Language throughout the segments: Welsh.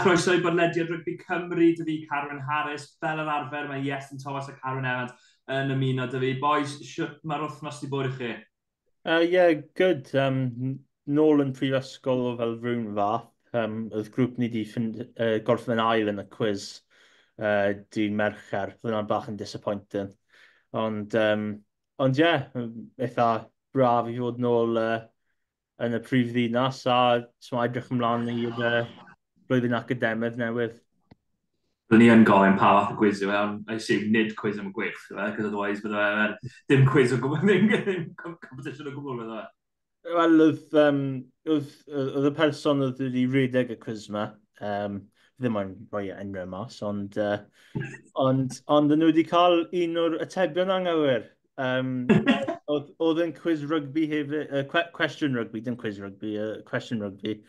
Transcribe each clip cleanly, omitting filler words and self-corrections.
Chroeso i bodlediad Rygbi Cymru, dy fi Carwyn Harris. Fel yr arfer, mae Iestyn Thomas a Carwyn Evans yn ymuno dy fi. Boys, siwt mae'r wythnos di bod i chi? Yeah, good. Nôl yn prifysgol o fel rhywun fath. Oedd grŵp ni di gorffen yn ail yn y quiz dydd Mercher. Oedd hwnna'n bach yn disappointing. Ond yeah, eitha braf i fod nôl yn y prif ddinas a so edrych ymlaen i'r blwyddyn academaidd newydd. Byddwn ni yn gofyn pa fath o quiz yw e, ond I assume nid quiz am y Gweilch yw e, because otherwise bydde fe dim quiz o gwbl, ddim competition o gwbl bydde fe. Wel, oedd y person oedd wedi rhedeg y quiz yma, ddim yn rhoi enwau mas, ond nhw wedi cael un o'r atebion anghywir. Oedd yn quiz rugby hefyd, question rugby, dim quiz rugby, question rugby,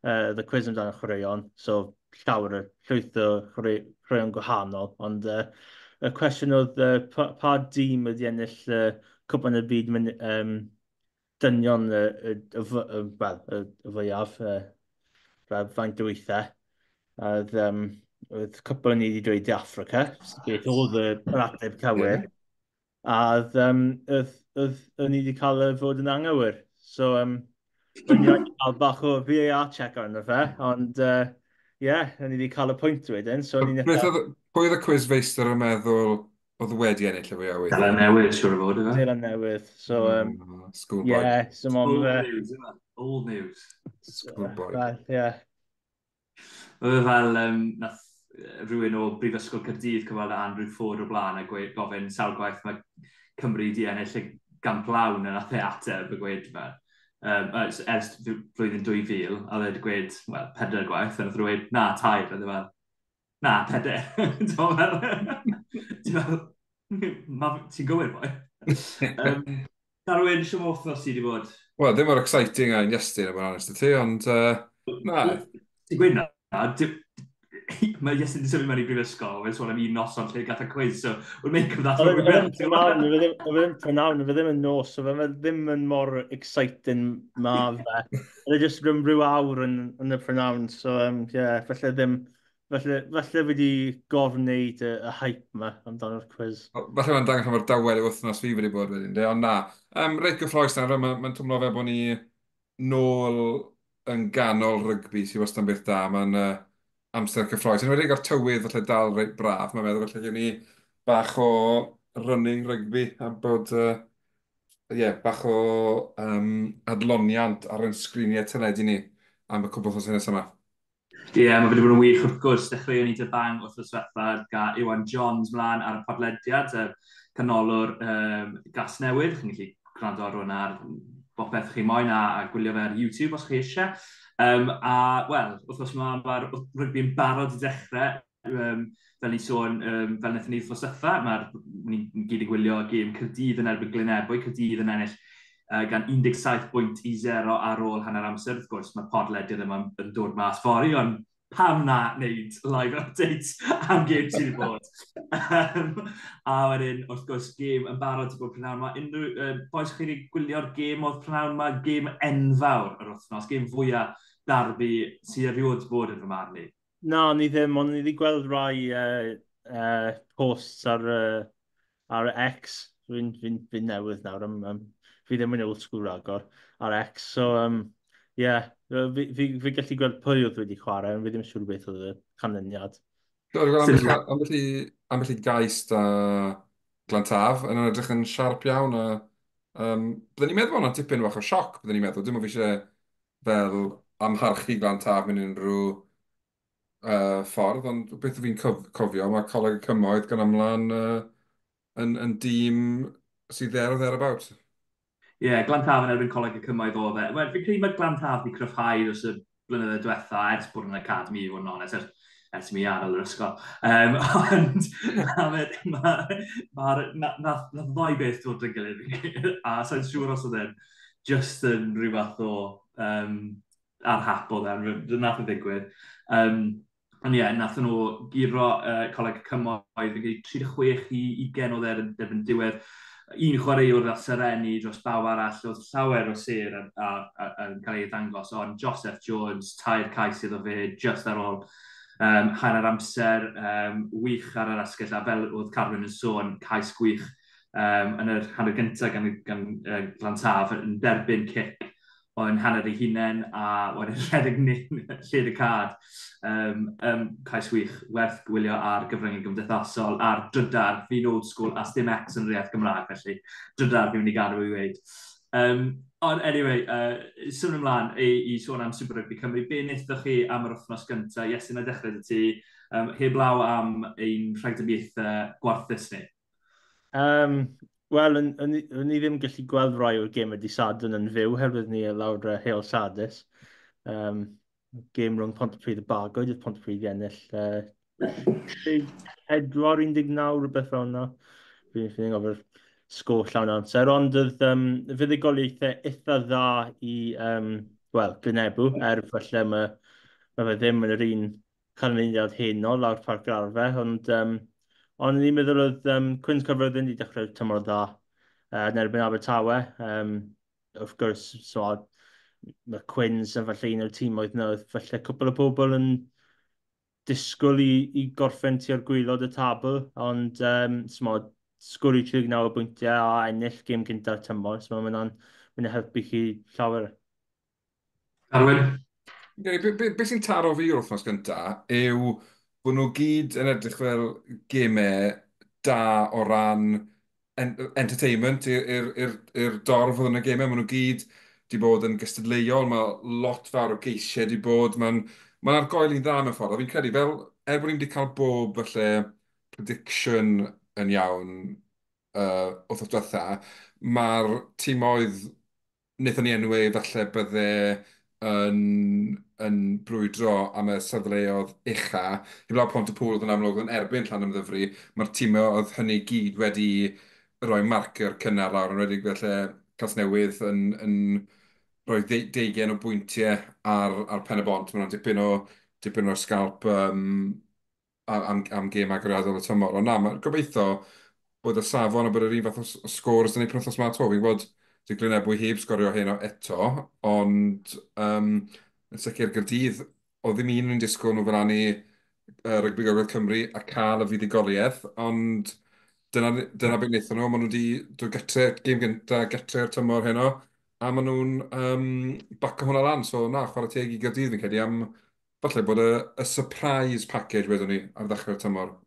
the quiz amdano chwaraeon, so llawer o llwyth o chwaraeon gwahanol, ond y cwestiwn oedd pa dîm wedi ennill Cwpan y Byd dynion well, y fwyaf, faint o weithiau. Oedd cwpl ni wedi dweud De Affrica, beth oedd yr ateb cywir. A oedd ni wedi cael y fod yn anghywir. So, o'n i wedi cael bach o VAR check arno fe, ond yeah, o'n i wedi cael y pwynt wedyn. So, o'n i'n Pwy oedd y quiz feistr yn meddwl oedd wedi ennill y fwy o weithiau? Dylan Newydd, siwr o fod, yfe? Dylan Newydd. So, Schoolboy. Yeah, so Old news, yfe? Old news. Schoolboy. Well, yeah. Oedd e fel, nath rhywun o Brifysgol Caerdydd cyfweld â Andrew Ford o blaen a gweud, gofyn sawl gwaith mae Cymru di ennill y Gamp Lawn, a nath e ateb a gweud fel, ers flwyddyn 2000, a oedd e wedi gweud, wel, 4 gwaith, a nath e weud, na, 3, a oedd e fel, na, 4. Ti'n fel, ti'n gywir, boi. Carwyn, siwm wythnos ti wedi bod? Wel, ddim mor exciting a'n Iestyn, am honest i ti, ond na. Ti'n gweud na, mae Iestyn wedi symud mewn i brifysgol, mae'n sôn am un noson lle gath y quiz, so we'll make of that. Oedd e ddim prynhawn, oedd e ddim prynhawn, oedd e ddim yn nos, so fe ddim yn mor exciting ma fe. Oedd e just rhyw awr yn y prynhawn, so yeah, falle ddim, falle fi wedi gorwneud y hype ma amdano'r quiz. Falle mae'n dangos pa mor dawel yw wythnos fi wedi bod wedyn, de, ond na. Reit gyffrous nawr, mae'n twmlo fel bod ni nôl yn ganol rygbi, sydd wastad yn beth da. Mae'n amser cyffrous. Yn enwedig o'r tywydd falle dal reit braf, mae'n meddwl falle gen ni bach o running rugby a bod yeah, bach o adloniant ar ein sgriniau teledu ni am y cwbl wythnos nesaf yma. Ie, yeah, mae wedi bod yn wych wrth gwrs. Dechreuon ni dy bang wrth diwetha ga Iwan Johns mlaen ar y podlediad, y canolwr Gasnewydd. Chi'n gallu gwrando ar hwn ar bopeth chi moyn a gwylio fe ar YouTube os chi eisiau. A, wel, wythnos yma mae'r rygbi'n barod i dechrau. Fel ni sôn, fel wnaethon ni wythnos ddiwetha, ni'n gyd yn gwylio gêm Caerdydd yn erbyn Glyn Ebwy, Caerdydd yn ennill gan 17 bwynt i 0 ar ôl hanner amser. Wrth gwrs, mae podlediad yma yn dod mas fory, ond pam na wneud live update am gêm sydd wedi bod. A wedyn, wrth gwrs, gêm yn barod i bod prynhawn yma. Unrhyw, boys, chi wedi gwylio'r gêm oedd prynhawn yma, gêm enfawr yr wythnos, gêm fwyaf darbi sydd erioed bod yn fy marn i. Na, ni ddim, ond ni wedi gweld rai posts ar X. Fi'n newydd nawr, fi ddim yn old school ragor ar X. So, yeah, fi gallu gweld pwy oedd wedi chwarae, ond fi ddim yn siŵr beth oedd y canlyniad. Do, dwi'n gweld ambell i gais da Glantaf, yn edrych yn siarp iawn. A, byddwn ni'n meddwl bod hwnna'n tipyn bach o sioc, byddwn ni'n meddwl. Dim ond fi eisiau fel amharchu Glantaf mewn unrhyw ffordd, ond beth fi'n cofio, mae Coleg y Cymoedd gan amla'n yn dîm sydd there or thereabout. Ie, yeah, Glantaf yn erbyn Coleg y Cymoedd oedd e. Wel, fi'n credu mae Glantaf wedi cryfhau dros y blynyddoedd diwetha, ers bod yn academy, i fod yn onest, ers i mi adael yr ysgol. Ond nath ddau beth dod yn gilydd, a sa'n siŵr os oedd e'n just yn rhyw fath o ar hap oedd e, nath o ddigwydd. Ond ie, nath nhw guro Coleg y Cymoedd, fi'n credu 36 i 20 oedd e erbyn diwedd. Un chwaraewr a serenu dros bawb arall, oedd llawer o sêr yn cael ei ddangos, ond Joseph Jones, 3 cais iddo fe just ar ôl Hanner amser wych ar yr asgell, a fel oedd Carwyn yn sôn, cais gwych yn yr hanner gyntaf gan Glantaf yn derbyn cic o'n hanner ei hunain a wedyn rhedeg lled y cad. Cais wych, werth gwylio ar gyfryngau gymdeithasol, ar drydar, fi'n old school, a sdim X yn yr iaith Gymraeg, felly drydar fi'n mynd i gadw i weud. Ond anyway, symud ymlaen i sôn am Super Rugby Cymru. Be wnaethoch chi am yr wythnos gyntaf? Iestyn, na dechrau dy ti, heblaw am ein rhagdybiaethau gwarthus ni. Wel, yn i ddim gallu gweld rai o'r gêm ydi Sadwrn yn fyw, herwydd ni lawr Heol Sadus. Gêm rhwng Pontypridd a Bargoed, oedd Pontypridd i ennill 4-19, rhywbeth fel yna. Fi'n gofio'r sgôr llawn amser, ond oedd fuddugoliaethau eitha dda i, wel, Glynebw, er falle mae fe ddim yn yr un canlyniad heno lawr Parc yr Arfe, ond ni'n meddwl oedd Cwins Caerfyrddin wedi dechrau tymor dda yn erbyn Abertawe. Wrth gwrs, so, mae Cwins yn falle un o'r tîmoedd yna, oedd falle cwpl o bobl yn disgwyl i gorffen tua'r gwaelod y tabl, ond smod, sgwrio 39 o bwyntiau a ennill gêm cynta'r tymor, so mae'n mynd i helpu chi llawer. Arwyn? Be sy'n taro fi o'r wythnos gyntaf yw bod nhw gyd yn edrych fel gemau da o ran entertainment i'r dorf oedd yn y gemau. Maen nhw gyd wedi bod yn gystadleuol, mae lot fawr o geisiau wedi bod, mae'n ma argoeli'n dda mewn ffordd. A fi'n credu, fel, er bod ni'n wedi cael bob falle prediction yn iawn wythnos diwetha, mae'r timoedd wnaethon ni enwi falle bydde yn brwydro am y safleoedd ucha. Heblaw Pontypool oedd yn amlwg yn erbyn Llanymddyfri, mae'r tîmau oedd hynny gyd wedi rhoi marker cynnar lawr, yn wedi felly Casnewydd yn rhoi 20 o bwyntiau ar pen y bont. Mae'n dipyn o scalp am gêm agoriadol y tymor. Ond na, mae'n gobeithio bod y safon a bod yr un fath o scores yn ei penwythnos 'ma 'to. Fi'n gwybod di Glynebwy heb sgorio heno eto, ond yn sicr Gaerdydd, oedd ddim un yn disgwyl nhw fel i Rygbi Gogledd Cymru a cael y fuddugoliaeth, ond dyna beth wnaethon nhw. Maen nhw wedi dod gytre, gêm gynta gytre'r tymor heno, a maen nhw'n baco hwnna lan. So na, chwarae teg i Gaerdydd fi'n credu am falle bod y surprise package wedwn ni ar ddechrau'r tymor.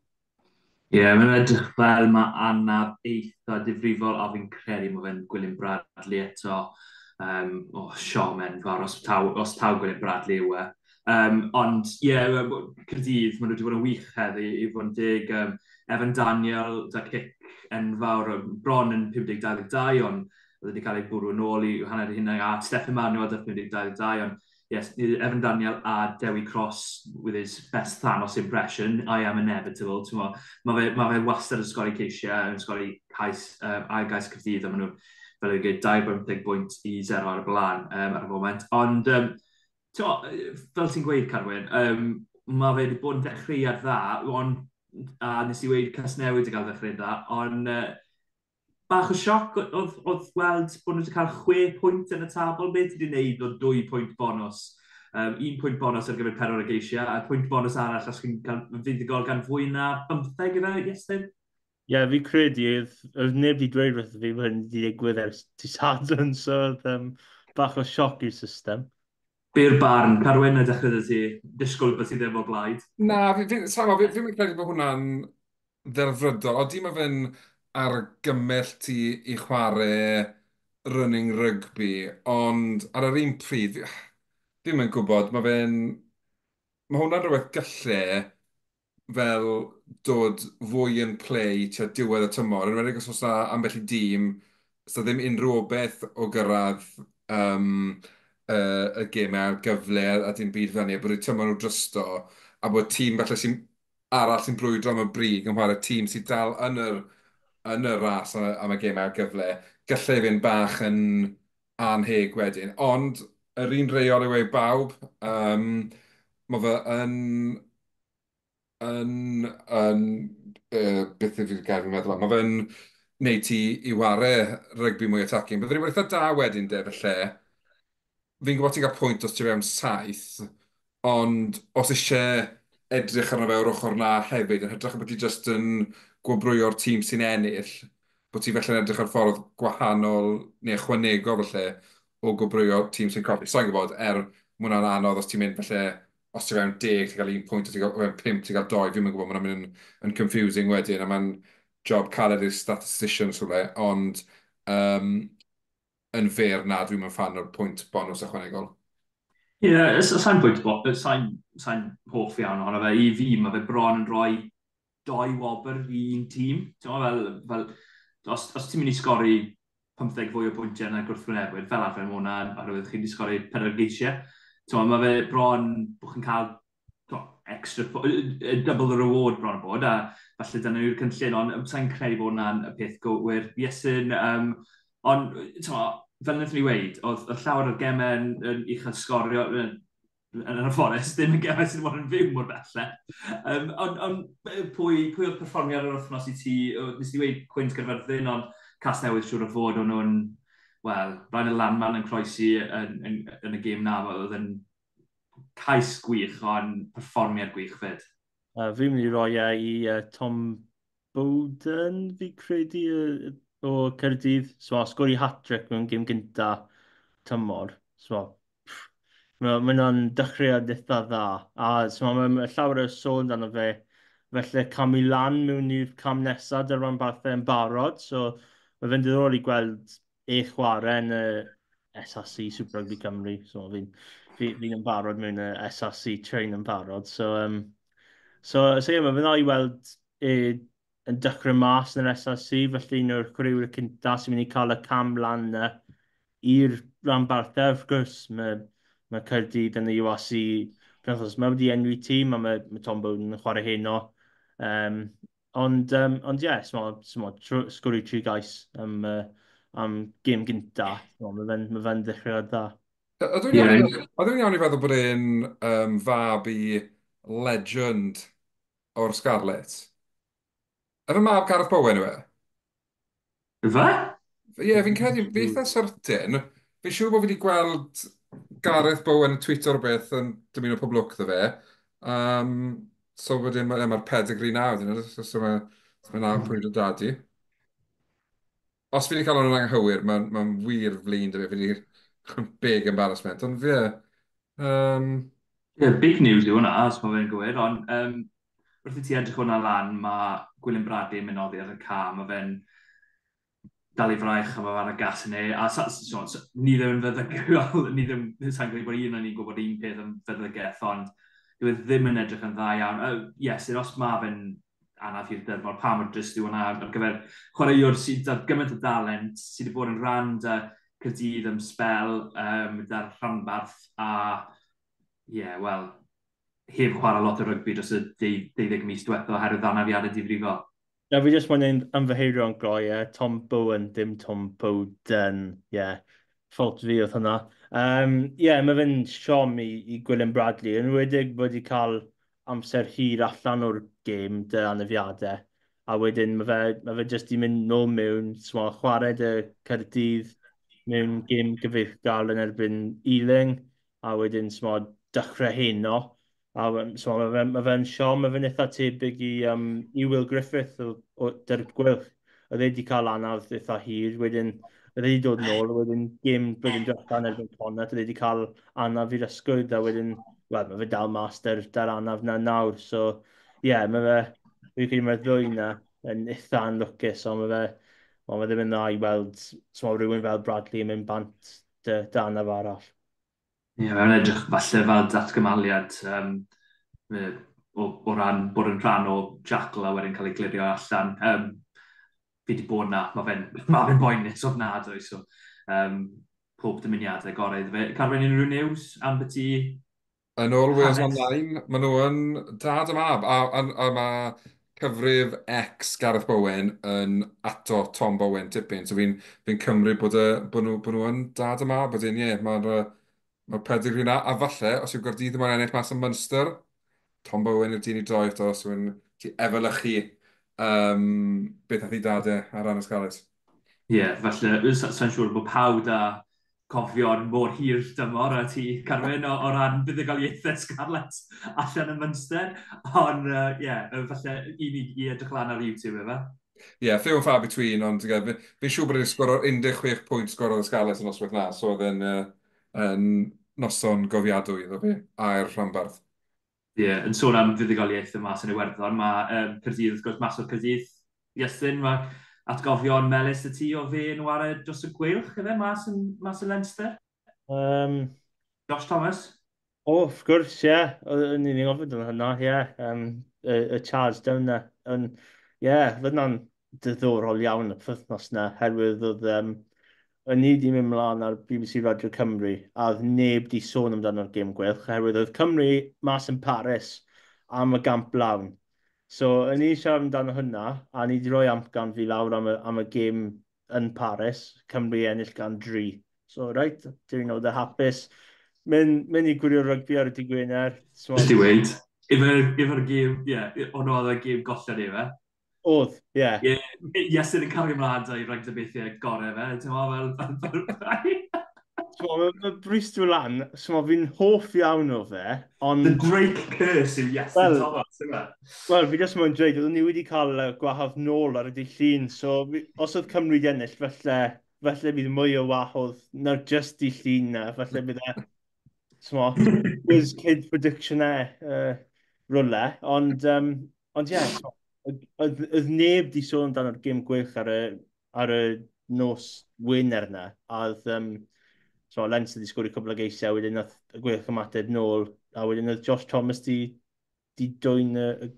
Ie, yeah, mae'n edrych fel mae anaf eitha difrifol, a fi'n credu mae fe'n Gwilym Bradley eto. Oh, siom enfawr, os taw Gwilym Bradley yw e. Ond, ie, yeah, Caerdydd, maen nhw wedi bod yn wych heddi, i fod yn deg. Evan Daniel, da cic enfawr, bron yn 50-22, ond oedd wedi cael ei bwrw yn ôl i hanner hynna, a Stephen Manuel da 50-22, ond yes, Evan Daniel a Dewi Cross with his best Thanos impression, "I am inevitable." Mae fe wastad yn sgori ceisiau, yn sgori cais, ail gais Caerdydd, a maen nhw fel yw gweud 25 bwynt i 0 ar y blaen ar y foment. Ond, fel ti'n gweud, Carwyn, mae fe wedi bod yn dechreuad dda, ond, a nes i weud Casnewydd wedi cael dechreuad dda, ond bach o sioc oedd gweld bod nhw wedi cael 6 pwynt yn y tabl. Beth wedi wneud o 2 pwynt bonus? 1 pwynt bonus ar gyfer 4 o geisiau, a pwynt bonus arall os chi'n cael fuddugol gan fwy na 15 gyda, Iestyn? Ie, yeah, fi credu, oedd neb wedi dweud wrth fi bod hyn wedi digwydd ers dydd Sadwrn, so oedd bach o sioc i'r system. Be'r barn, Carwyn, a dechrau dy ti, disgwyl bod ti ddim o blaid? Na, fi'n credu bod hwnna'n ddelfrydol. Odi mae fe'n argymell ti i chwarae running rugby, ond ar yr un pryd, fi'n yn gwybod, mae hwnna'n rhywbeth galle fel dod fwy yn play tua diwedd y tymor, yn enwedig os oes 'na ambell i dîm, so ddim unrhyw beth o gyrraedd y gemau ar gyfle a dim byd fel 'ny, a bod y tymor nhw drysto, a bod tîm falle sy'n arall sy'n brwydro am y brig yn chwarae tîm sydd dal yn y ras am y gemau ar gyfle, gallai fynd bach yn anheg wedyn. Ond yr un reol yw e i bawb. Mae fe yn beth yw'r gair fi'n meddwl am, mae fe'n neud ti i ware rygbi mwy attacking. Byddwn ni'n eitha da wedyn de, felly. Fi'n gwybod ti'n cael pwynt os ti fewn 7, ond os eisiau edrych arno fe o'r ochr na hefyd, yn hytrach bod ti just yn gwobrwyo'r tîm sy'n ennill, bod ti felly'n edrych ar ffordd gwahanol neu ychwanegol falle o gwobrwyo tîm sy'n colli. Sa'n gwybod, mae hwnna'n anodd os ti'n mynd falle, os ti'n fewn 10, ti'n cael 1 pwynt, os ti'n fewn 5, ti'n cael 2, fi'n gwybod, mae'n mynd yn confusing wedyn, a mae'n job caled i'r statisticians rhywle, ond yn fyr na, dwi'n mynd fan o'r pwynt bonws ychwanegol. Ie, yeah, sa'n pwynt, sa'n hoff iawn ohono fe. I fi, mae fe bron yn rhoi doi wobr i un tîm. Fel, os ti'n mynd i sgori 15 fwy o bwyntiau na gwrthwynebwyr, fel arfer mae hwnna, oherwydd chi wedi sgori 4 geisiau. Mae fe bron bod chi'n cael extra, double the reward bron o bod, a falle dyna yw'r cynllun, ond sa'n credu bod hwnna'n y peth gywir. Iestyn, ond fel wnaethon ni weud, oedd llawer o'r gemau yn uchel sgorio, yn y fforest, ddim yn gemau sydd wedi bod yn fyw mor belle. Ond pwy oedd perfformiad yr wythnos i ti? Nes i weud Cwins Gaerfyrddin, ond Casnewydd siŵr o fod o'n nhw'n, wel, Ryan Landman yn croesi yn y gêm na, oedd yn cais gwych, ond perfformiad gwych fyd. Fi'n mynd i roi e i Tom Bowden, fi credu, o Caerdydd. So, sgori hat-trick mewn gêm gynta tymor. So, mae hwnna'n dechreuad eitha dda. A so, mae llawer o sôn dan fe, felly camu lan mewn i'r cam nesaf dy'r rhanbarthau yn barod. So, mae fe'n diddorol i gweld e chwarae yn y SRC Super Rugby Cymru. So, fi'n yn barod mewn y SRC train yn barod. So yeah, mae fe'n dda i weld e yn dechrau mas yn yr SRC, felly un o'r chwaraewyr cynta sy'n mynd i cael y cam lan yna i'r rhanbarthau. Wrth gwrs, mae Caerdydd yn y URC penwythnos yma wedi enwi tîm, a mae Tom Bowden yn chwarae heno. Ond ie, sgori tri gais am gêm gynta. Mae fe'n ddechreuad dda. Ydw i'n iawn i feddwl bod e'n fab i legend o'r Scarlets? Efe mab Gareth Bowen yw e? Fe? Ie, yeah, fi'n credu, fi eitha certain. Fi'n siŵr bod fi wedi gweld Gareth Bowen yn tweeto rhywbeth yn dymuno pob lwc iddo fe. So wedyn mae'r pedigree na, wedyn, so mae na pwy o dadi. Os fi wedi cael hwnna'n anghywir, mae'n wir flin dy fi, fi wedi big embarrassment, ond fi, Yeah, big news yw hwnna, os mae fe'n gywir, ond wrth i ti edrych hwnna lan, mae Gwilym Bradley yn mynd oddi ar y ca, mae fe'n dal i fraich a mae fe ar y gas yn e. A so, ni ddim yn feddygol, ni ddim, sa'n credu bod un o'n ni'n gwybod un peth am feddygaeth, ond dyw e ddim yn edrych yn dda iawn. Yes, os mae fe'n anaf i'r dymor, pa mor drist yw hwnna ar gyfer chwaraewr sydd â gymaint o dalent, sydd wedi bod yn rhan da Caerdydd am sbel, da'r rhanbarth, a ie, yeah, wel, heb chwarae lot o rygbi dros y 12 mis diwethaf oherwydd anafiadau difrifol. Na, fi jyst moyn ymddiheuro yn gloi, yeah. Tom Bowen, dim Tom Bowden, ie. Yeah. Fault fi oedd hwnna. Yeah, mae fe'n siom i Gwilym Bradley, yn enwedig bod wedi cael amser hir allan o'r gêm dy anafiadau. A wedyn mae fe jyst i mynd nôl mewn, so, chwarae dy Caerdydd mewn gêm gyfeillgar yn erbyn Ealing, a wedyn smo, dechrau heno. A so, mae fe'n siom, mae fe'n eitha tebyg i Will Griffith o Dy'r Gweilch. Oedd e wedi cael anaf eitha hir, wedyn oedd e wedi dod nôl, wedyn gêm blwyddyn diwethaf yn erbyn Connacht, oedd e wedi cael anaf i'r ysgwydd, a wedyn, wel, mae fe dal mas da'r anaf na nawr. So, ie, yeah, mae fe, fi'n credu mae'r ddwy na yn eitha anlwcus, ond mae fe ddim yn dda i weld so, rhywun fel Bradley yn mynd bant dy anaf arall. Ie, yeah, mae'n edrych falle fel datgymaliad o ran bod yn rhan o jackal a wedyn cael ei glirio allan. Fi wedi bod na, mae fe'n boenus ofnadwy, so pob dymuniadau gorau iddo fe. Carwyn, unrhyw news am beth i Yn ôl Wales Online, maen nhw yn dad a mab, a mae cyfrif ex Gareth Bowen yn ato Tom Bowen tipyn, so fi'n cymryd bod nhw yn dad a mab, wedyn ie, mae'r pedigree na, a falle, os yw Gaerdydd yma'n ennill mas yn Munster, Tom Bowen yw'r dyn i droi eto, so yn ti efelychu beth nath i dade ar ran y Scarlets. Ie, yeah, falle, sa'n siŵr bod pawb da Cofion mor hir dymor a ti, Carwyn, o ran buddugoliaethau Scarlets allan yn Munster. Ond, ie, falle i ni i edrych lan ar YouTube, efe? Ie, yeah, few and far between, ond yeah, fi'n siŵr bod e'n sgoro 16 pwynt sgorodd y Scarlets yn noswaith na, so oedd e'n yn noson gofiadwy iddo fi, a'r rhanbarth. Ie, yeah, yn sôn am fuddugoliaeth yma sy'n Iwerddon, mae Caerdydd, wrth gwrs, mas o'r Caerdydd, Iestyn, mae atgofion melys y ti o fe yn ware dros y Gweilch, efe, mas yn Leinster? Josh Thomas? O, wrth gwrs, ie. Yeah. O'n i'n gofyn am hynna, ie. Yeah. Y charge down na. Ie, yeah, fydd hwnna'n diddorol iawn y pythnos na, herwydd oedd o'n i wedi mynd mlaen ar BBC Radio Cymru a oedd neb di sôn amdano'r gêm Gweilch, oherwydd oedd Cymru mas yn Paris am y Gamp Lawn. So, o'n i siarad amdano hynna, a ni wedi rhoi amcan fi lawr am y gêm yn Paris, Cymru ennill gan 3. So, right, diwrnod y hapus. Mynd i gwylio rygbi ar y dydd Gwener. So, Just i weud, efo'r gêm, ie, yeah, ond oedd y gêm golled efe. Oedd, ie. Yeah. Ie, Iestyn yn cario ymlaen da i ragdybiaethau gorau fe, ti'n meddwl, fel. Mae Brice Dulin, so fi'n hoff iawn o fe, ond. The Drake curse yw Iestyn well, Thomas, yw e? Wel, fi jyst moyn dweud, oeddwn ni wedi cael gwahodd nôl ar y dydd Llun, so os oedd Cymru wedi ennill, falle bydd mwy o wahodd na'r just dydd Llun na, falle bydd e, smo, whiz kid prediction e, rwle, ond ie, yeah, oedd neb di sôn amdano'r gêm Gweilch ar y nos Wener na, a oedd, so Leinster di sgorio cwbl o geisiau, wedyn oedd y Gweilch ymateb nôl, a wedyn oedd Josh Thomas di dwyn y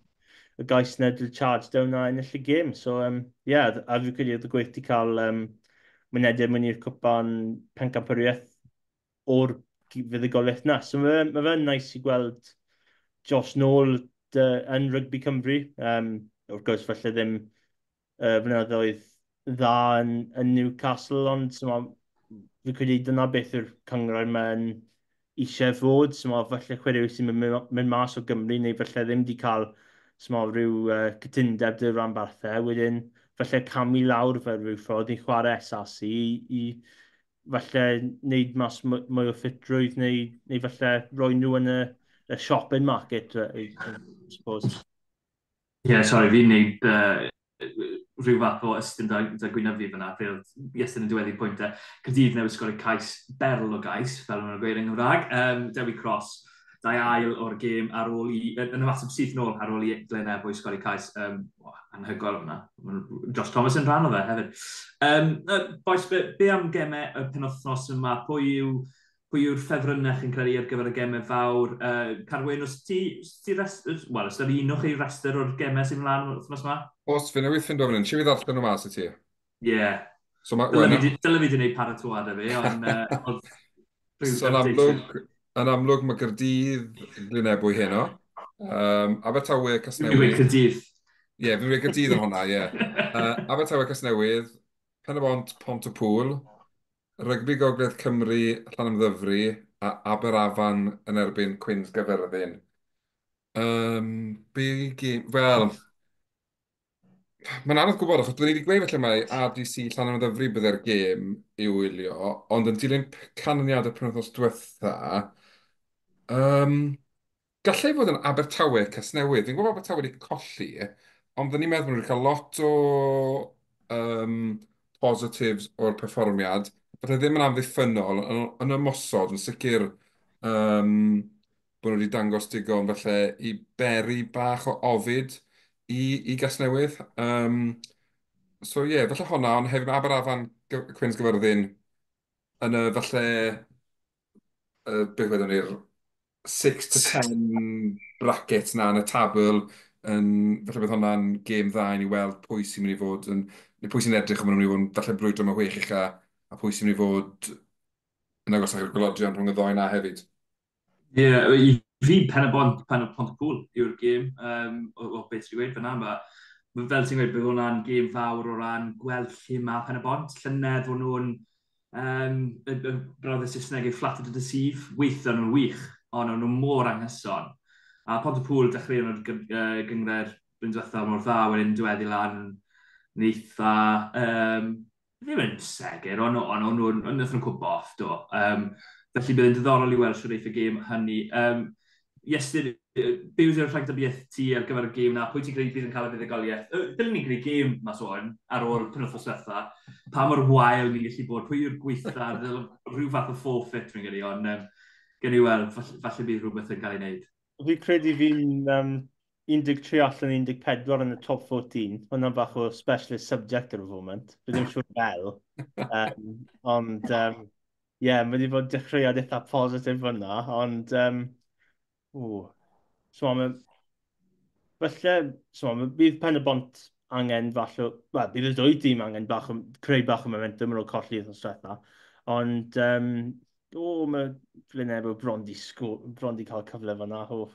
gais na, y charge down na ennill y gêm. So, yeah, a fi'n credu oedd y Gweilch di cael mynediad mewn i'r cwpan pencampwriaeth o'r fuddugoliaeth na. So mae ma fe'n nice i gweld Josh nôl yn Rygbi Cymru. Wrth gwrs, falle ddim flynyddoedd dda yn Newcastle, ond so, fi'n credu dyna beth yw'r cynghrair mae'n eisiau fod. So, falle chwaraewyr sy'n mynd mas o Gymru neu falle ddim wedi cael so, rhyw cytundeb 'da ranbarthau. Wedyn, falle camu lawr fel rhyw ffordd i chwarae SRC i falle wneud mas mwy o ffitrwydd neu falle roi nhw yn y shopping market, I suppose. Ie, yeah, sorry, fi'n neud rhyw fath o ystyn da gwynaf fi fyna, fe oedd Iestyn yn diweddu pwyntau. Caerdydd newydd sgori cais, berl o gais, fel maen nhw'n gweud yng Nghymraeg. Dewi Cross, dau ail o'r gêm ar ôl i, yn ymateb syth nôl ar ôl i Glenn Ebwy sgori cais. Oh, anhygoel hwnna. Josh Thomas yn rhan o fe hefyd. Boys, be am gemau y penwthnos yma? Pwy yw'r ffefrynnau chi'n credu ar gyfer y gemau fawr? Carwyn, os ti rest, well, os un o'ch chi restr o'r gemau sy'n mlaen wythnos yma? Os, fi newydd ffindo fan hyn. Si fi ddarllen nhw mas i ti? Ie. Yeah. So, ma, dyle fi wedi gwneud paratoad fi, ond So, yn amlwg mae Gaerdydd Glynebwy heno. Abertawe, Casnewydd. Fi'n gweud Caerdydd. Ie, yeah, fi'n gweud Caerdydd yn hwnna, ie. Yeah. Abertawe, Casnewydd, Pen-y-bont, Pont-y-pŵl, Rygbi Gogledd Cymru, Llanymddyfri, a Aberafan yn erbyn Cwins Gaerfyrddin. Be gêm. Wel, mae'n anodd gwybod, achos byddwn ni wedi gweud felly mai RDC Llanymddyfri bydde'r gêm i'w wylio, ond yn dilyn canlyniad y penwythnos diwetha, gallai fod yn Abertawe Casnewydd. Fi'n gwybod Abertawe wedi colli, ond byddwn ni'n meddwl bod nhw wedi cael lot o positives o'r perfformiad. Falle ddim yn amddiffynnol, yn ymosod, yn sicr bod nhw wedi dangos digon falle i beri bach o ofid i Gasnewydd. So ie, yeah, falle hwnna, ond hefyd mae Aberafan Cwins Gaerfyrddin yn y falle, beth wedwn ni'r 6 to 10 bracket na yn y tabl, yn, falle bydd hwnna'n gêm dda i ni weld pwy sy'n mynd i fod yn, neu pwy sy'n edrych am nhw'n mynd i fod yn falle brwydro am y chwech ucha, a pwy sy'n mynd i fod yn agosach i'r gwaelodion rhwng y ddoi na hefyd. Ie, yeah, i fi Pen-y-bont, Pen-y-Pont-y-pŵl yw'r gêm, o beth ti'n gweud fyna. Ma, fel ti'n gweud, bydd hwnna'n gêm fawr o ran gweld lle mae Pen-y-bont. Llynedd o'n nhw'n, y brawddau Saesneg yw flatter to deceive, weithio nhw'n wych, ond o'n nhw mor anghyson. A Pont-y-pŵl dechreuon nhw'r gynghrair blwyddyn diwethaf mor dda, wedyn diweddu lan yn eitha. Ddim yn segur, ond on, on, on, on, nhw'n cwmpo off, do. Felly bydd yn diddorol i weld sydd eith y gêm hynny. Iestyn, be yw'r rhagdybiaeth ti ar gyfer y gêm na? Pwy ti'n credu bydd yn cael y fuddugoliaeth? Dylen ni'n gwneud gêm mas o'n ar ôl penwythnos diwetha. Pa mor wael ni'n gallu bod? Pwy yw'r gweitha? Rhyw fath o forfeit fi'n credu, ond gen i weld, falle bydd rhywbeth yn cael ei wneud. Fi credu fi'n 13 allan 14 yn y top 14. Hwna'n bach o specialist subject ar y foment. Fi ddim siŵr fel. Ond, yeah, mae wedi bod dechreuad eitha positif fyna, ond, so, mae, falle, so, mae, bydd Pen y Bont angen falle, wel, bydd y ddwy dîm angen bach, creu bach o momentum ar ôl colli wythnos diwetha. Ond, mae Glyn Ebro bron di, bron di cael cyfle fyna. O,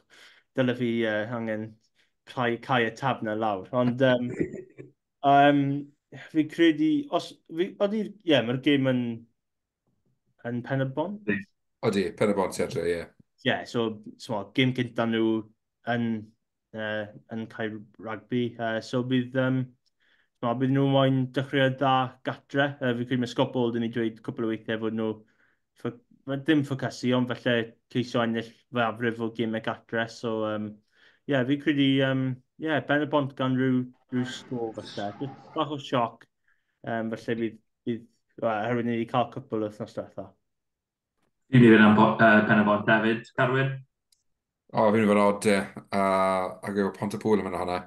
dyle fi angen cau y tab na lawr. Ond fi credu, os, fi, oeddi, ie, yeah, mae'r gêm yn Pen y Bont? Odi, Pen y Bont, ie. Ie, yeah, so gêm cynta nhw yn cael rugby. So bydd, bydd nhw moyn dechreuad dda gatre. Fi credu mae Scott Bold yn ei dweud cwpl o weithiau fod nhw dim ffocysu, ond falle ceisio ennill fwyafrif o gemau gatre. So, yeah, fi credu, yeah, Ben y Bont gan rhyw sgôr falle. Just bach o sioc. Falle bydd well, oherwydd ni wedi cael cwpl wythnos diwetha. Fi'n mynd i fynd am Pen y Bont hefyd, Carwyn? O, fi'n mynd i fod od, ie. A efo Pont-y-pŵl yn mynd hwnna.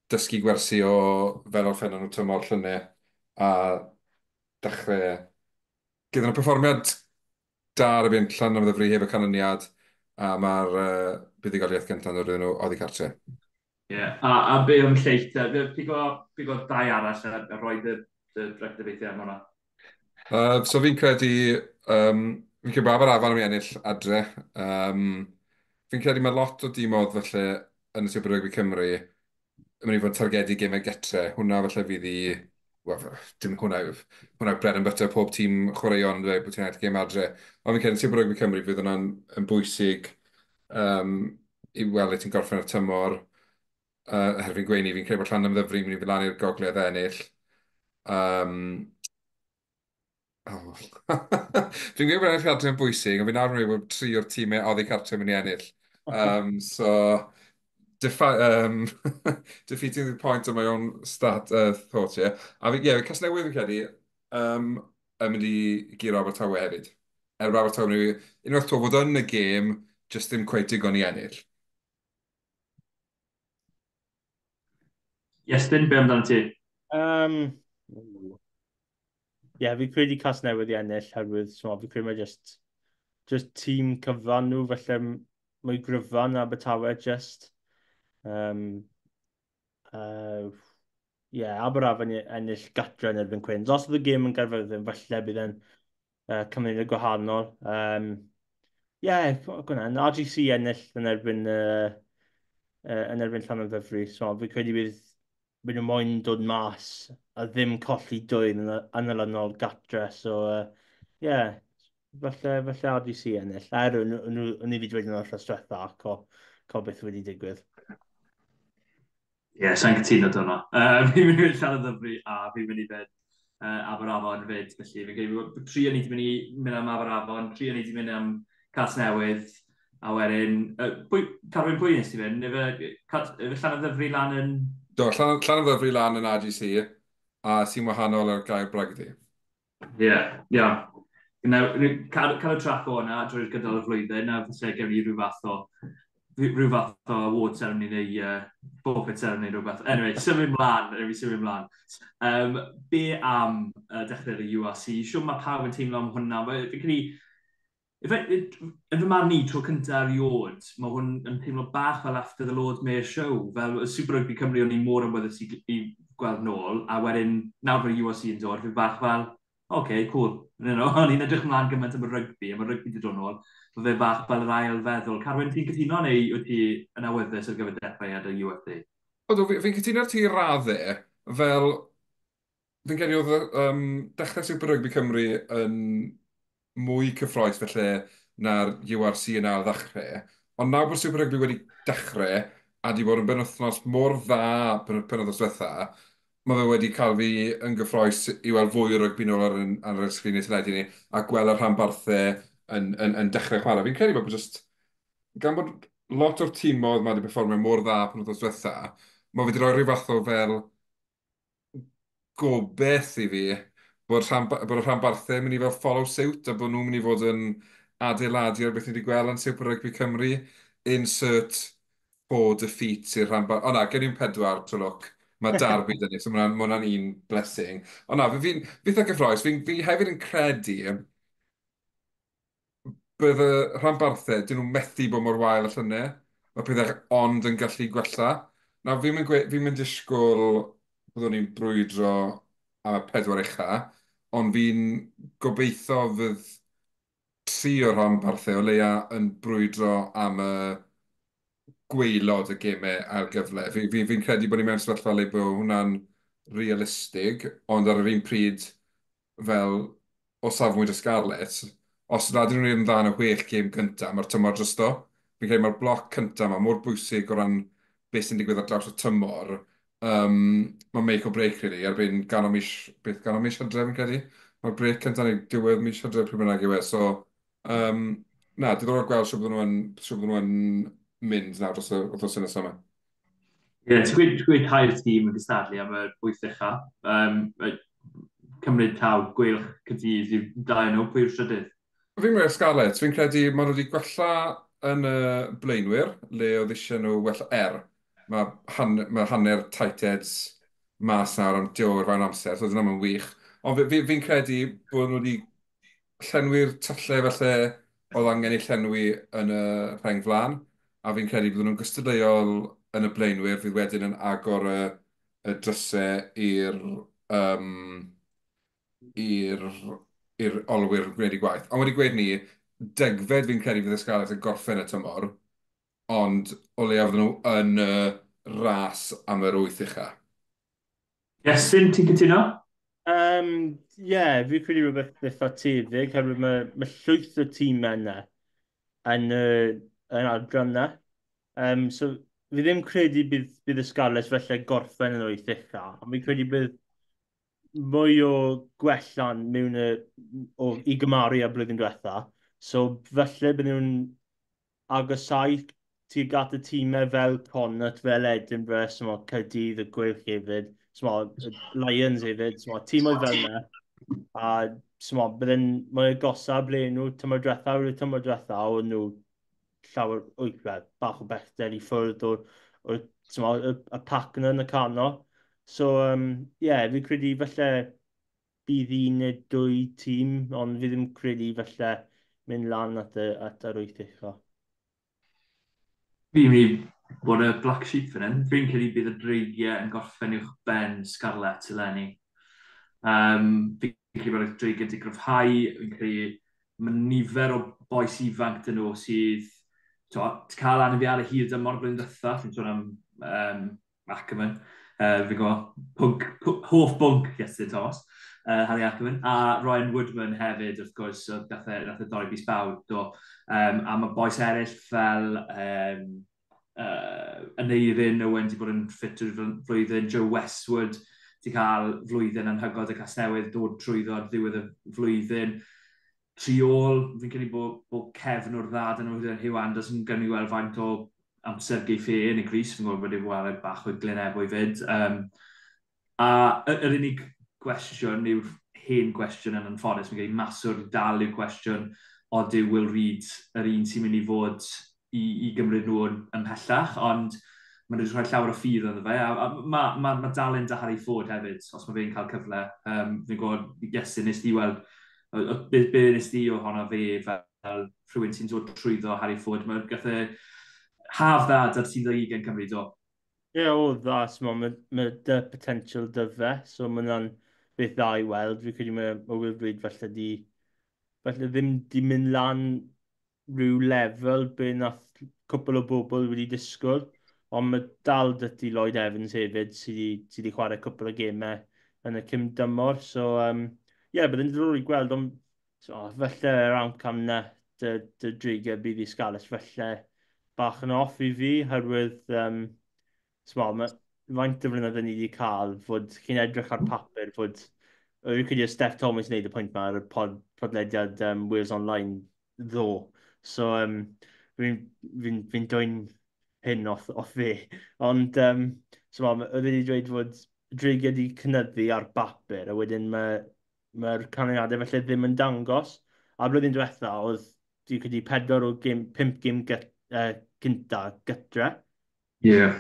Dysgu gwersi o fel orffennon nhw tymor llynedd a dechrau gyda nhw perfformiad da ar y byn llan am ddyfru heb y canlyniad, a mae'r buddugoliaeth gyntaf yn dod iddyn nhw oddi cartre. Ie, yeah. A be am lleill, pigo dau arall a rhoi dy ragdybiaethau am hwnna? So fi'n credu, fi'n credu bod Aberafan am ei ennill adre. Fi'n credu mae lot o dimodd falle yn y Super Rugby Cymru yn mynd i fod yn targedu gemau getre. Hwnna falle fydd i... Wel, dim hwnna, hwnna bread and butter pob tîm chwaraeon yn dweud bod ti'n ennill gêm adre. Ond fi'n credu Super Rugby Cymru fydd hwnna'n yn bwysig i weld le ti'n gorffen y tymor. Herwydd gweini, fi'n credu bod Llanymddyfri yn mynd i fynd lan i'r gogledd ennill. Fi'n gweud bod ennill adre yn bwysig, ond fi'n nawr yn meddwl bod tri o'r tîmau oddi cartre yn mynd i ennill. So, defeating the point of my own stat thought here. A fi, ie, Casnewydd fi'n credu yn mynd i guro Abertawe hefyd. Er bod Abertawe yn mynd i unwaith to fod yn y gêm, just ddim cweit digon i ennill. Iestyn, be amdano ti? Ie, fi credu Casnewydd i ennill herwydd, so, fi credu mae just tîm cyfan nhw, felly mwy gryfan Abertawe just. Yeah, Aberafan i ennill gatre yn erbyn Cwins. Os oedd y gêm yn Gaerfyrddin, falle bydd e'n cymryd y gwahanol. Yeah, gwna, RGC ennill yn erbyn Llanymddyfri. So, fi credu bydd nhw moyn dod mas a ddim colli dwy yn olynol gatre. So, yeah, falle RGC ennill. Er, o'n i wedi dweud yn o'r diwetha co beth wedi digwydd. Ie, yeah, sa'n cytuno dyna. Fi'n mynd i fynd Llanymddyfri a fi'n mynd i fynd Aberafan fyd. Felly, fi'n credu bod tri o'n i wedi mynd i mynd am Aberafan, tri o'n i wedi mynd am Casnewydd, a wedyn... Carwyn, pwy nes ti fynd? Efe Llanymddyfri lan yn... Do, Llanymddyfri lan yn RGC, a sy'n wahanol ar gair bragdy. Ie, ie. Cael y track o hwnna drwy'r gydol y flwyddyn, a falle gewn ni rhyw fath o award ceremony neu forfeit ceremony neu rhywbeth. Anyway, symud mlaen. Be am dechrau'r URC? Siwr mae pawb yn teimlo am hwnna. Fi'n credu, yn fy marn i, tro cyntaf erioed, mae hwn yn teimlo bach fel after the Lord Mayor show. Fel y Super Rugby Cymru o'n i mor ymwyddus i gweld nôl, a wedyn nawr bod URC yn dod, fi'n bach fel, okay, cool. O'n i'n edrych ymlaen gymaint am y rygbi, a mae rygbi wedi dod nôl. Mae fe bach fel yr ail feddwl. Carwyn, ti'n cytuno neu wyt ti yn awyddus ar gyfer dechrau y UFC? Odw, fi'n cytuno ar ti raddau, fel fi'n credu oedd dechrau Super Rugby Cymru yn mwy cyffrous felly na'r URC yn ail ddechrau. Ond nawr bod Super Rugby wedi dechrau a di bod yn benwythnos mor dda penwythnos diwetha, Mae fe wedi cael fi yn gyffroes i weld fwy o rygbi nôl ar y sgrin teledu ni, a gweld y rhanbarthau yn dechrau chwarae. Fi'n credu bod just, gan bod lot o'r tîmoedd mae wedi perfformio mor dda pan wythnos diwetha, mae wedi rhoi rhyw fath o fel gobeith i fi bod y rhanbarthau yn mynd i fel follow suit a bod nhw'n mynd i fod yn adeiladu ar beth ni wedi gweld yn Super Rugby Cymru. Insert four defeats i'r rhanbarth. O na, gen i'n pedwar, to look. Mae Derby dyn ni, so mae hwnna'n un blessing. Ond na, fi eitha gyffroes. Fi hefyd yn credu bydd y rhanbarthau, dyn nhw'n methu bod mor wael y llynedd. Mae pethau ond yn gallu gwella. Nawr, fi'n mynd disgwyl byddwn ni'n brwydro am y pedwar ucha, ond fi'n gobeithio fydd tri o'r rhanbarthau o leia yn brwydro am y gwaelod y gemau a'r gyfle. Fi credu bod ni mewn sefyllfa le bod hwnna'n realistig, ond ar yr un pryd, fel o safbwynt y Scarlets, os nad ydyn nhw'n dda yn y 6 gêm cyntaf, mae'r tymor drosto. Fi'n credu mae'r bloc cyntaf yma mor bwysig o ran beth sy'n digwydd ar draws y tymor. Mae'n make or break, really, erbyn ganol mis, beth, ganol mis Hydref, fi'n credu. Mae'r break cyntaf neu diwedd mis Hydref, pryd bynnag yw e. So, na, diddorol gweld siwr bydden nhw yn mynd nawr dros y wythnos nesaf yma. Ie, yeah, ti'n gweud tair tîm yn gystadlu am yr wyth ucha. Cymryd taw Gweilch, Caerdydd yw dau nhw, pwy yw'r trydydd? Fi'n meddwl Scarlets, fi'n credu maen nhw wedi gwella yn y blaenwyr, le oedd eisiau nhw wella er. Mae hanner tight heads mas nawr am diwr fewn amser, so dyna mae'n wych. Ond fi credu bod nhw wedi llenwi'r tyllau falle oedd angen eu llenwi yn y rheng flaen, a fi'n credu bod nhw'n gystadleuol yn y blaenwyr, fydd wedyn yn agor y drysau i'r olwyr gwneud eu gwaith. Ond wedi gweud ni, 10fed fi'n credu fydd y Scarlets yn gorffen y tymor, ond o leiaf fydden nhw yn y ras am yr wyth ucha. Iestyn, ti'n cytuno? Ie, fi'n credu rhywbeth eitha tebyg, oherwydd mae llwyth o tîmau yna yn adran yna. So, fi ddim credu bydd y Scarlets felly gorffen yn wyth ucha, ond fi'n credu bydd mwy o gwellan mewn i gymaru â blwyddyn diwetha. So, felly bydden nhw'n agosau tuag at y tîmau fel Connacht, fel Edinburgh, so Caerdydd, y Gweilch hefyd, so Lions hefyd, so tîmoedd fel yna. A so bydden mwy agosau ble nhw tymor diwetha, o'r tymor diwetha, o'n nhw llawer, wyth, wel, bach o bellter i ffwrdd o'r y pac yna yn y canol. So, yeah, fi'n credu falle bydd un neu dwy tîm, ond fi ddim credu falle mynd lan at yr wyth ucha. Fi'n mynd i bod y black sheep fan hyn. Fi'n credu bydd y Dreigiau yn gorffen uwch ben Scarlets eleni. Fi'n credu bod y Dreigiau wedi gryfhau. Fi'n credu mae nifer o bois ifanc dyn nhw sydd to, cael anafiadau hir dymor blwyddyn ddiwetha. Fi'n sôn am Ackerman. Fi'n gwybod, pwnc, hoff bwnc Iestyn Thomas, Harry Ackerman. A Ryan Woodman hefyd, wrth gwrs, so nath e dorri bys bawd. Do. A mae bois eraill fel Aneurin Owen wedi bod yn ffit drwy'r flwyddyn, Joe Westwood wedi cael flwyddyn anhygoel y Casnewydd, dod trwyddo ar ddiwedd y flwyddyn. Triol, fi'n credu bod cefn o'r dda dyn nhw, Hugh Anderson, gawn ni weld faint o amser geiff e yn y crys, fi'n gwybod bod e'n weld bach o Glynebwy fyd. A yr unig gwestiwn yw'r hen gwestiwn yn anffodus, fi'n credu maswr dal yw'r cwestiwn, odyw Will Reid yr un sy'n mynd i fod i gymryd nhw ymhellach, ond maen nhw wedi rhoi llawer o ffydd ynddo fe, a ma dal yn da Harry Ford hefyd, os mae fe'n cael cyfle. Fi'n gwybod, Iestyn, nes di weld, be nes di ohono fe fel rhywun sy'n dod trwyddo Harry Ford, mae gath e haf dda da'r tîm 20 Cymru, do. Ie, yeah, o dda, so mae dy potential dy fe, so mae hwnna'n beth dda i weld. Fi'n credu mae Will Reid falle ddim di mynd lan rhyw lefel be nath cwpl o bobl wedi disgwyl, ond mae dal 'da ti Lloyd Evans hefyd sydd wedi, sy wedi chwarae cwpl o gemau yn y cym dymor. So, ie, yeah, bydd yn diddorol i gweld, ond so, falle yr amcan na dy Dreigiau bydd i Scarlets, falle bach yn off i fi, herwydd, small, mae faint o flynyddoedd ni wedi cael fod chi'n edrych ar papur fod... Fi'n credu Steph Thomas wneud y pwynt yma ar y podlediad Wales Online ddo. So, fi'n fi, fi dwyn hyn off fe. Ond, so ma, oedd wedi dweud fod Dreigiau wedi cynyddu ar bapur, a wedyn mae'r mae canlyniadau felly ddim yn dangos. A blwyddyn diwetha, oedd dwi'n credu 4 o gêm, 5 gêm cynta gytre. Yeah.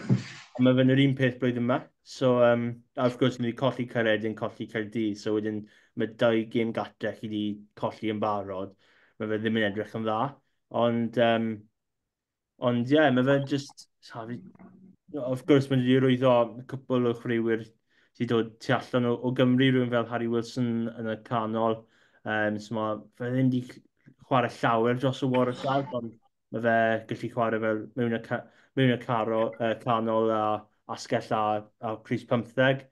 A mae fe'n yr un peth blwyddyn yma. So, a wrth gwrs, ni wedi colli Caeredin, colli Caerdydd. So, wedyn mae 2 gêm gatre chi wedi colli yn barod. Mae fe ddim yn edrych yn dda. Ond, ond ie, yeah, mae fe just... Wrth gwrs, mae wedi rwyddo cwpl o chwaraewyr sydd dod tu allan o Gymru, rhywun fel Harry Wilson yn y canol. So mae fe ddim wedi chwarae llawer dros y Warwick, ond mae fe gallu chwarae fel mewn y canol a asgell a crys 15.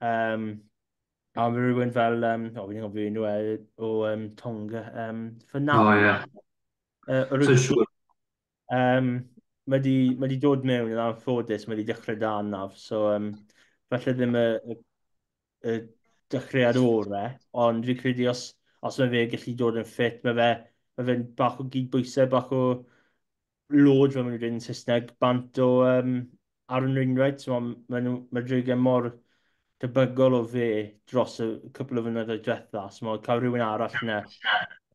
A mae rhywun fel, fi'n gofio enw e, o Tonga, Ffynaf. O, ie. So siŵr. Mae wedi dod mewn yn anffodus, mae wedi dechrau da anaf, so falle ddim y dechreuad orau, ond fi'n credu os mae fe gallu dod yn ffit, mae fe'n bach o gydbwysau, bach o load, fel maen nhw'n dweud yn Saesneg, bant o Aaron Wainwright, so mae Dreigiau mor debygol o fe dros y cwpl o flynyddoedd diwetha, so mae cael rhywun arall yna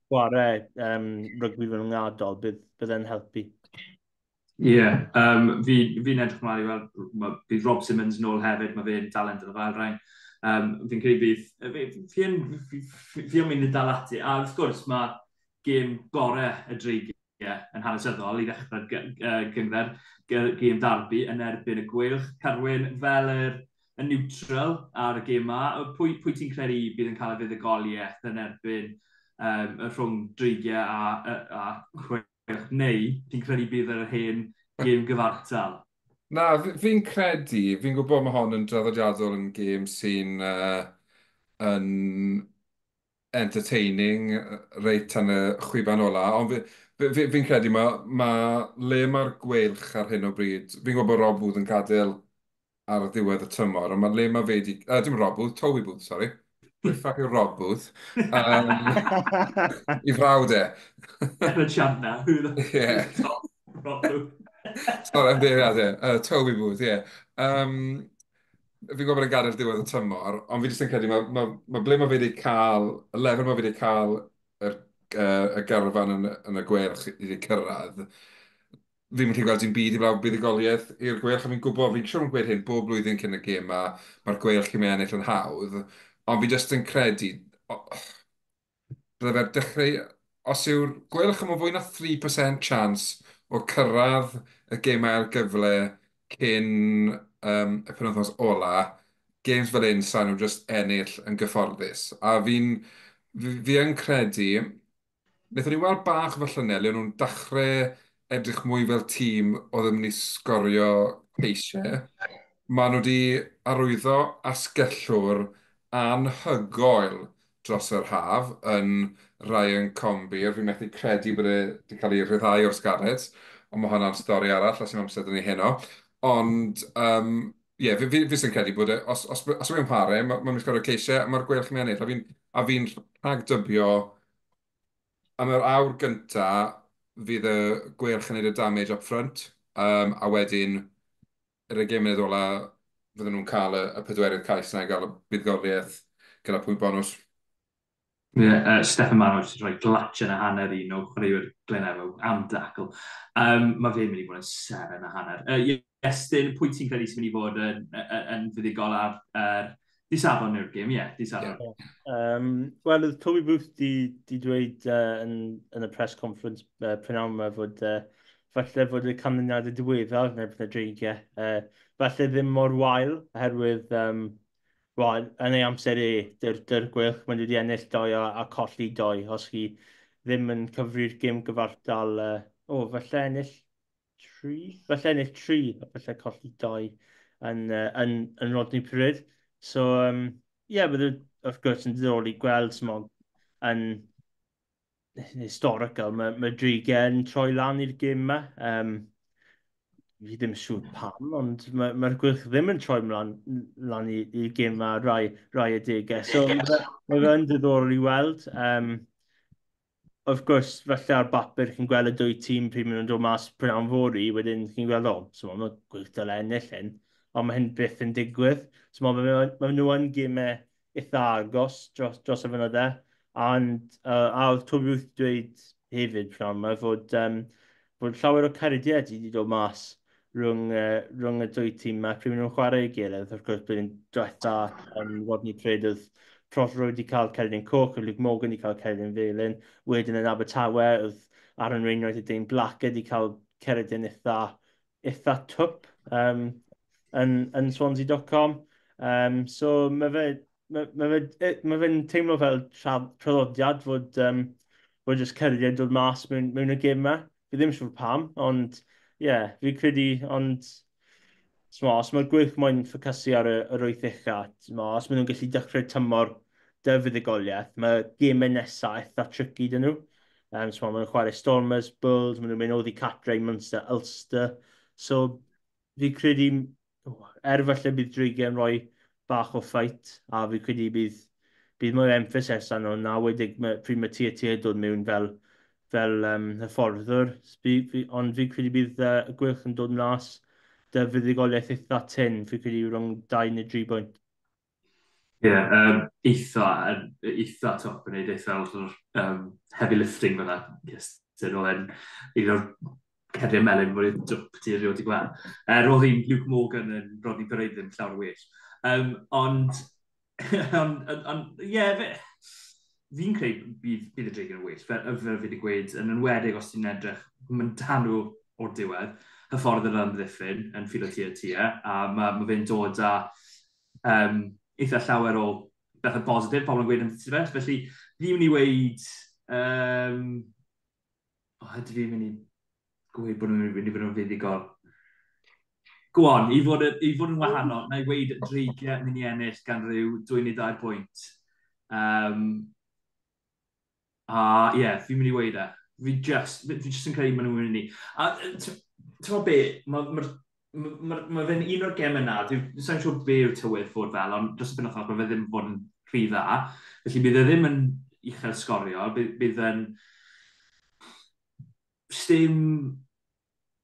chwarae rygbi rhyngwladol, bydd e'n helpu. Ie, yeah, fi'n edrych ymlaen i weld, bydd Rob Simmons nôl hefyd, mae fe'n talent yn y fel rhain. Fi'n credu bydd, fi yn mynd i dal ati, a wrth gwrs mae gêm gorau y Dreigiau yn hanesyddol i ddechrau'r gynghrair, gêm darbi yn erbyn y Gweilch. Carwyn, fel y neutral ar y gêm yma, pwy ti'n credu bydd yn cael y fuddugoliaeth yn erbyn y rhwng Dreigiau a Gweilch, neu ti'n credu bydd yr hen gêm gyfartal? Na, fi'n credu, fi'n gwybod mae hon yn draddodiadol yn gêm sy'n yn entertaining reit tan y chwiban ola, ond fi'n credu mae le mae'r Gweilch ar hyn o bryd, fi'n gwybod bod Rob Booth yn gadael ar ddiwedd y tymor, ond mae le mae fe di... dim Rob Booth, Toby Booth, sorry. Pwy ffac yw Rob Booth? I frawd e. Yn siarad na. Ie. Rob Booth. Sorry, ymddiheuriadau. Toby Booth, ie. Fi'n gwybod bod e'n gadael diwedd y tymor, ond fi jyst yn credu, mae ble mae fe wedi cael, y lefel mae fe wedi cael y garfan yn y Gweilch i cyrraedd, fi'n mynd i gweld dim byd i blaw buddugoliaeth i'r Gweilch, a fi'n gwybod, fi'n siŵr yn gweud hyn bob blwyddyn cyn y gêm, mae'r Gweilch yn ennill yn hawdd, ond fi jyst yn credu, bydde fe'r dechrau, os yw'r Gweilch yn fwy na 3% chance o cyrraedd y gemau ail gyfle cyn y penwythnos ola, games fel un sa'n nhw just ennill yn gyfforddus. A fi yn credu, wnaethon ni weld bach fel llynedd, le nhw'n dechrau edrych mwy fel tîm oedd yn mynd i sgorio ceisiau. Maen nhw wedi arwyddo asgellwr anhygoel dros yr haf yn Ryan Conbeer. Fi'n methu credu bod e wedi cael ei rhyddhau o'r Scarlets, ond mae hwnna'n stori arall, os yw'n amser dyn ni heno. Ond, ie, fi sy'n credu bod e, os yw'n pare, mae'n mynd i sgorio ceisiau, a mae'r Gweilch yn ennill. A fi'n rhagdybio am yr awr gynta, fydd y Gweilch yn gwneud y damage up front, a wedyn, yr 20 munud ola, fydden nhw'n cael y pedwerydd cais yna i gael y buddugoliaeth gyda pwynt bonws. Ie, yeah, Steffan Manor jyst rhoi glatch yn y hanner un o chwaraewyr Glynebwy am dacl. Mae fe'n mynd i fod yn 7 a hanner. Iestyn, pwy ti'n credu sy'n mynd i fod yn fuddugol ar Dydd Sadwrn yw'r gêm, ie, dydd Sadwrn. Yeah. Wel, oedd Toby Booth di dweud yn y press conference prynhawn yma fod falle fod y canlyniadau diweddar yn erbyn y Dreigiau. Falle ddim mor wael, oherwydd wel, yn ei amser e, dy'r Gweilch, maen nhw wedi ennill 2 a colli 2, os chi ddim yn cyfri'r gêm gyfartal, falle ennill 3? Falle ennill 3, a falle colli 2 yn Rodney Parade. So, ie, yeah, bydde, wrth gwrs, yn diddorol i gweld smog yn historical. Mae Dreigiau yn troi lan i'r gêm yma. Fi ddim siŵr pam, ond mae'r ma Gweilch ddim yn troi mlaen lan i gemau rai adegau. So mae fe'n diddorol i weld. Of course, falle ar bapur chi'n gweld y dwy tîm pryd maen nhw'n dod mas prynhawn fory, wedyn chi'n gweld, o, so mae Gweilch dyle ennill hyn, ond mae hyn byth yn digwydd. So mae nhw yn gemau eitha agos dros y fynydde. And, a oedd Toby Booth dweud hefyd prynhawn yma fod llawer o carediau wedi dod mas rhwng y dwy tîm yma pryd maen nhw'n chwarae ei gilydd. Wrth gwrs, blwyddyn diwetha, Rodney Parade oedd Prothero wedi cael cerdyn coch, oedd Luke Morgan wedi cael cerdyn felyn. Wedyn yn Abertawe, oedd Aaron Wainwright a Dane Black wedi cael cerdyn eitha twp yn Swansea.com. So mae fe'n teimlo fel traddodiad fod jyst cerdiau dod mas mewn y gêm yma. Fi ddim siŵr pam, ond ie, yeah, fi credu, ond sma, os mae'r Gweilch moyn ffocysu ar yr wyth ucha, sma, os maen nhw'n gallu dechrau tymor dy fuddugoliaeth, mae gemau nesaf eitha tricky dyn nhw. So, maen nhw'n chwarae Stormers, Bulls, maen nhw'n mynd oddi cartre i Munster, Ulster. So, fi credu, er falle bydd Dreigiau yn rhoi bach o fight, a fi credu bydd mwy o emphasis arno na wedi pryd mae Tiatia dod mewn fel hyfforddwr. Ond fi credu bydd y Gweilch yn dod mas dy fuddugoliaeth eitha tyn, fi credu rhwng 2 neu 3 bwynt. Ie, yeah, eitha top yn neud eitha heavy lifting fyna. Yes, oedd e'n un o'r cerdyn melyn mwy dwp ti erioed wedi gweld. Roedd hi'n Luke Morgan yn Rodney Parade ddim llawer well. Ond, ie, yeah, fi'n credu bydd y Dreigiau yn well, fel fi wedi gweud, yn enwedig os ti'n edrych, mae'n dan nhw o'r diwedd, hyffordd yr amddiffyn yn Filo Tia, a mae fe'n dod â eitha llawer o bethau positif, pobl yn gweud amdano fe. Felly, fi'n mynd i weud, oh, ydw fi'n mynd i gweud bod nhw'n mynd i fod yn fuddugol? Go on, i fod yn wahanol, na i weud Dreigiau mynd i ennill gan ryw 2 neu 2 pwynt. A ie, yeah, fi'n mynd i weud e. Fi just yn credu maen nhw'n mynd i. A ti'n gwybod be, ma fe'n un o'r gemau na, dwi'n sa'n siŵr be yw'r tywydd fod fel, ond dros y penwythnos mae fe ddim fod yn rhy dda. Felly bydd e ddim yn uchel sgorio, bydd yn... Sdim...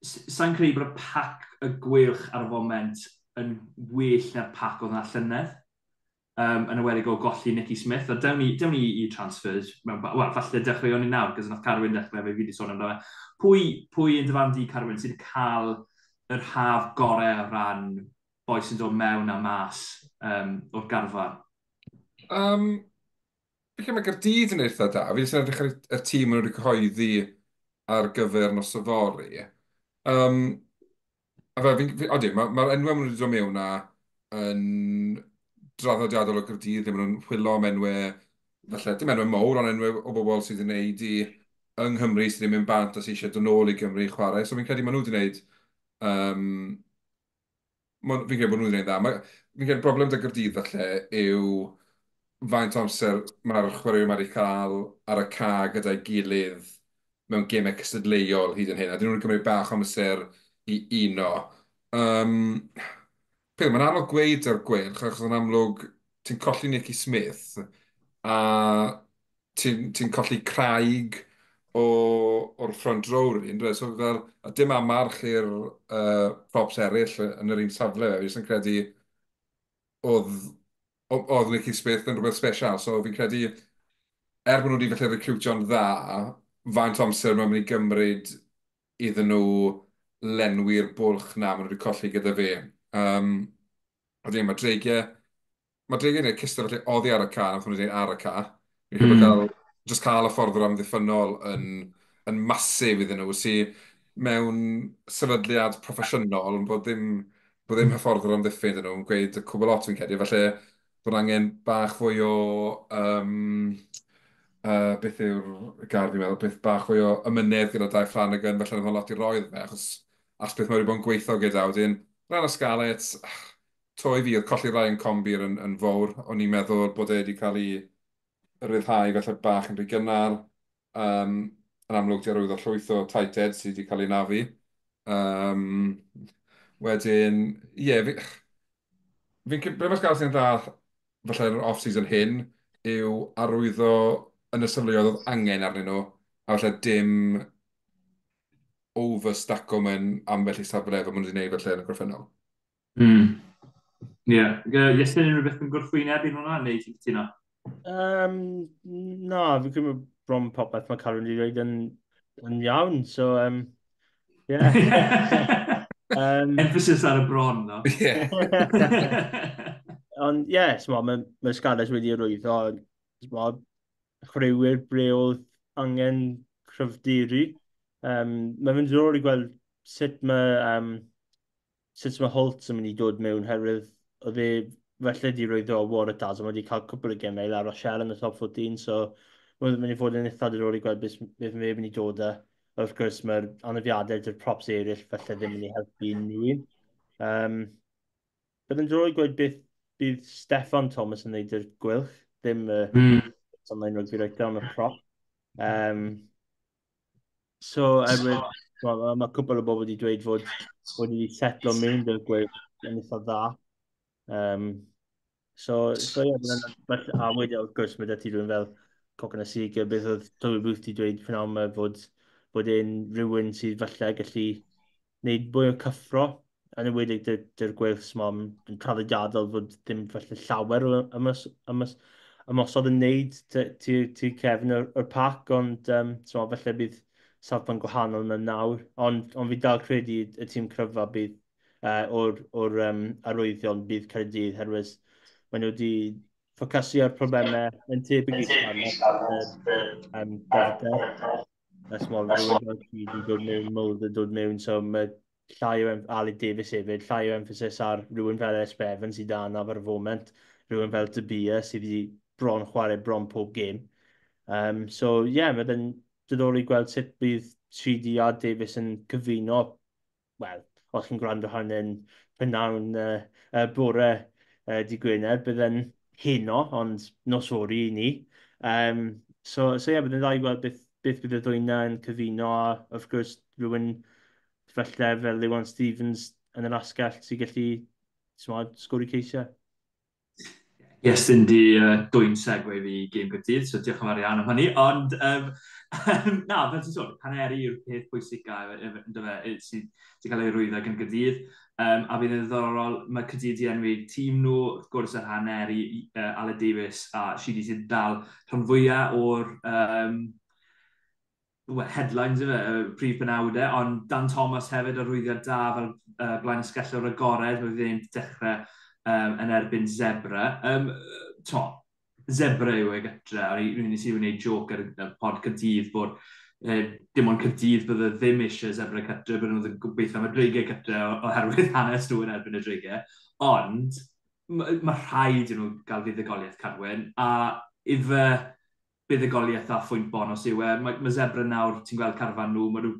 Sa'n credu bod y pac y Gweilch ar y foment yn well na'r pac oedd yna llynedd. Yn enwedig o golli Nicky Smith. A dewn ni i transfers. Wel, falle dechreuon ni nawr, cos nath Carwyn dechrau, fe fi wedi sôn amdano fe. Pwy yn dy farn di, Carwyn, sydd wedi cael yr haf gorau o ran boi sy'n dod mewn a mas o'r garfan? Fi'n credu mae Gaerdydd yn eitha da. Fi jyst yn edrych ar y tîm maen nhw wedi cyhoeddi ar gyfer nos yfory. A fe, odi, mae'r ma enwau maen nhw wedi dod mewn na yn draddodiadol o Gaerdydd, lle maen nhw'n chwilio am enwau, falle, dim enwau mowr, ond enwau o bobl sydd wedi gwneud i yng Nghymru, sydd wedi mynd bant a sydd eisiau dod nôl i Gymru i chwarae. So fi'n credu maen nhw wedi gwneud, fi'n credu bod nhw wedi gwneud dda. Fi'n credu broblem 'da Gaerdydd falle yw faint o amser mae'r chwaraewyr wedi cael ar y ca gyda'i gilydd mewn gemau cystadleuol hyd yn hyn. A dyn nhw'n cymryd bach o amser i uno. Peth, mae'n anodd gweud ar Gweilch, achos yn amlwg ti'n colli Nicky Smith a ti'n ti colli craig o'r front row, really, yndyfe? So fel, a dim amarch i'r props eraill yn yr un safle fe. Fi jyst yn credu oedd Nicky Smith yn rhywbeth special. So fi'n credu, er bod nhw wedi felly recrwtio'n dda, faint o amser mae'n mynd i gymryd iddyn nhw lenwi'r bwlch na maen nhw wedi colli gyda fe. A mae Dreigiau yn cystadlu felly oddi ar y ca, nath nhw wedi ar y ca. Fi'n credu cael, just cael y ffordd o'r amddiffynnol yn massive iddyn nhw, sydd mewn sefydliad proffesiynol, bod ddim hyfforddwr amddiffyn iddyn nhw, yn gweud y cwbl lot fi'n credu. Felly bod angen bach fwy o, beth yw'r gair fi'n meddwl, beth bach fwy o ymynedd gyda Dai Flanagan, felly oedd lot i roedd fe, achos beth mae wedi bod yn gweithio gyda. Wedyn, ran y Scarlets, to i fi, oedd colli Ryan Conbeer yn fawr. O'n i'n meddwl bod e wedi cael ei ryddhau felly bach yn rhy gynnar. Yn amlwg, di arwyddo llwyth o tight head sydd wedi cael ei nafu. Wedyn, ie, yeah, fi'n be mae Scarlets yn dda, falle yn yr off-season hyn, yw arwyddo yn y safleoedd oedd angen arnyn nhw, a falle dim overstacko mewn ambell i safle fel maen nhw wedi gwneud falle yn y gorffennol. Ie. Yeah. Iestyn, unrhyw beth yn gwrthwyneb i hwnna, neu ti'n cytuno? Na, fi'n credu bron popeth mae Carwyn wedi dweud yn iawn, so, yeah. Emphasis ar y bron, no? Yeah. Ond, ie, yeah, mae Scarlets wedi arwyddo, chwaraewyr ble oedd angen cryfderi. Mae fe'n diddorol i gweld sut mae Holt yn mynd i dod mewn, herwydd oedd e felly wedi rwyddo o Waratahs, ond wedi cael cwpl o gemau La Rochelle yn y top 14, so mae'n mynd i fod yn eitha diddorol i gweld beth mae'n mynd i dod â. Wrth gwrs, mae'r anafiadau dy'r props eraill falle ddim yn mynd i helpu unrhyw un. Bydd yn diddorol i gweld beth bydd Steffan Thomas yn gwneud i'r Gweilch, ddim y online rugby right down y prop. So, erwydd, mae cwpl o bobl wedi dweud fod wedi setlo mewn dy'r Gweilch yn eitha dda. So ie, yeah, a wedyn wrth gwrs mae 'da ti rhywun fel Cokanasiga, beth oedd Toby Booth wedi dweud prynhawn yma fod e'n rhywun sydd falle gallu gwneud mwy o cyffro, yn enwedig dy'r Gweilch yn traddodiadol fod ddim falle llawer o ymosod yn wneud tu cefn yr pac, ond so, falle bydd safbwynt gwahanol yna nawr. Ond fi dal credu y tîm cryfa bydd o'r arwyddion bydd Caerdydd, herwydd maen nhw wedi ffocysu ar problemau yn tebyg i Scarlets, dyfnder. Small, rhywun fel ti wedi dod mewn, Mulder dod mewn, so mae llai o, Aled Davies hefyd, llai o emphasis ar rhywun fel Ellis Evans sydd dan ar y foment, rhywun fel De Beer sydd wedi bron chwarae bron pob gêm. So, ie, yeah, mae'n diddorol i gweld sut bydd Sheedy a Davies yn cyfuno, wel, os chi'n gwrando hwn yn prynhawn bore di Gwener, bydd yn heno, ond nos fory i ni. So ie, yeah, bydd yn dda i gweld beth bydd y ddwy 'na yn cyfuno, a wrth gwrs rhywun falle fel Iwan Stevens yn yr asgell sy'n gallu sgori ceisiau. Yes, yn di dwy'n segue fi i gêm Caerdydd, so diolch yn fawr iawn am hynny. Ond, na, fel ti'n sôn, haneri yw'r peth pwysica ynddo fe, sydd sy cael ei rwyddo gan Gaerdydd. A bydd yn ddiddorol, mae Caerdydd di enwi tîm nhw, wrth gwrs yr haneri, Aled Davies a Sheedy sydd dal rhan fwyaf o'r well, headlines yfe, y prif benawdau, ond Dan Thomas hefyd arwyddiad da fel blaen asgellwr agored, mae fe'n dechrau yn erbyn Zebre. To, Zebre yw e gytre, a nes i wneud joc ar y pod Caerdydd bod dim ond Caerdydd bydde ddim eisiau Zebre cytre, bydde nhw'n gobeithio am y Dreigiau cytre oherwydd hanes nhw yn erbyn y Dreigiau. Ond mae ma rhaid i nhw gael fuddugoliaeth, Carwyn, a ife buddugoliaeth a phwynt bonus yw e. Mae Zebre nawr, ti'n gweld carfan nhw, mae nhw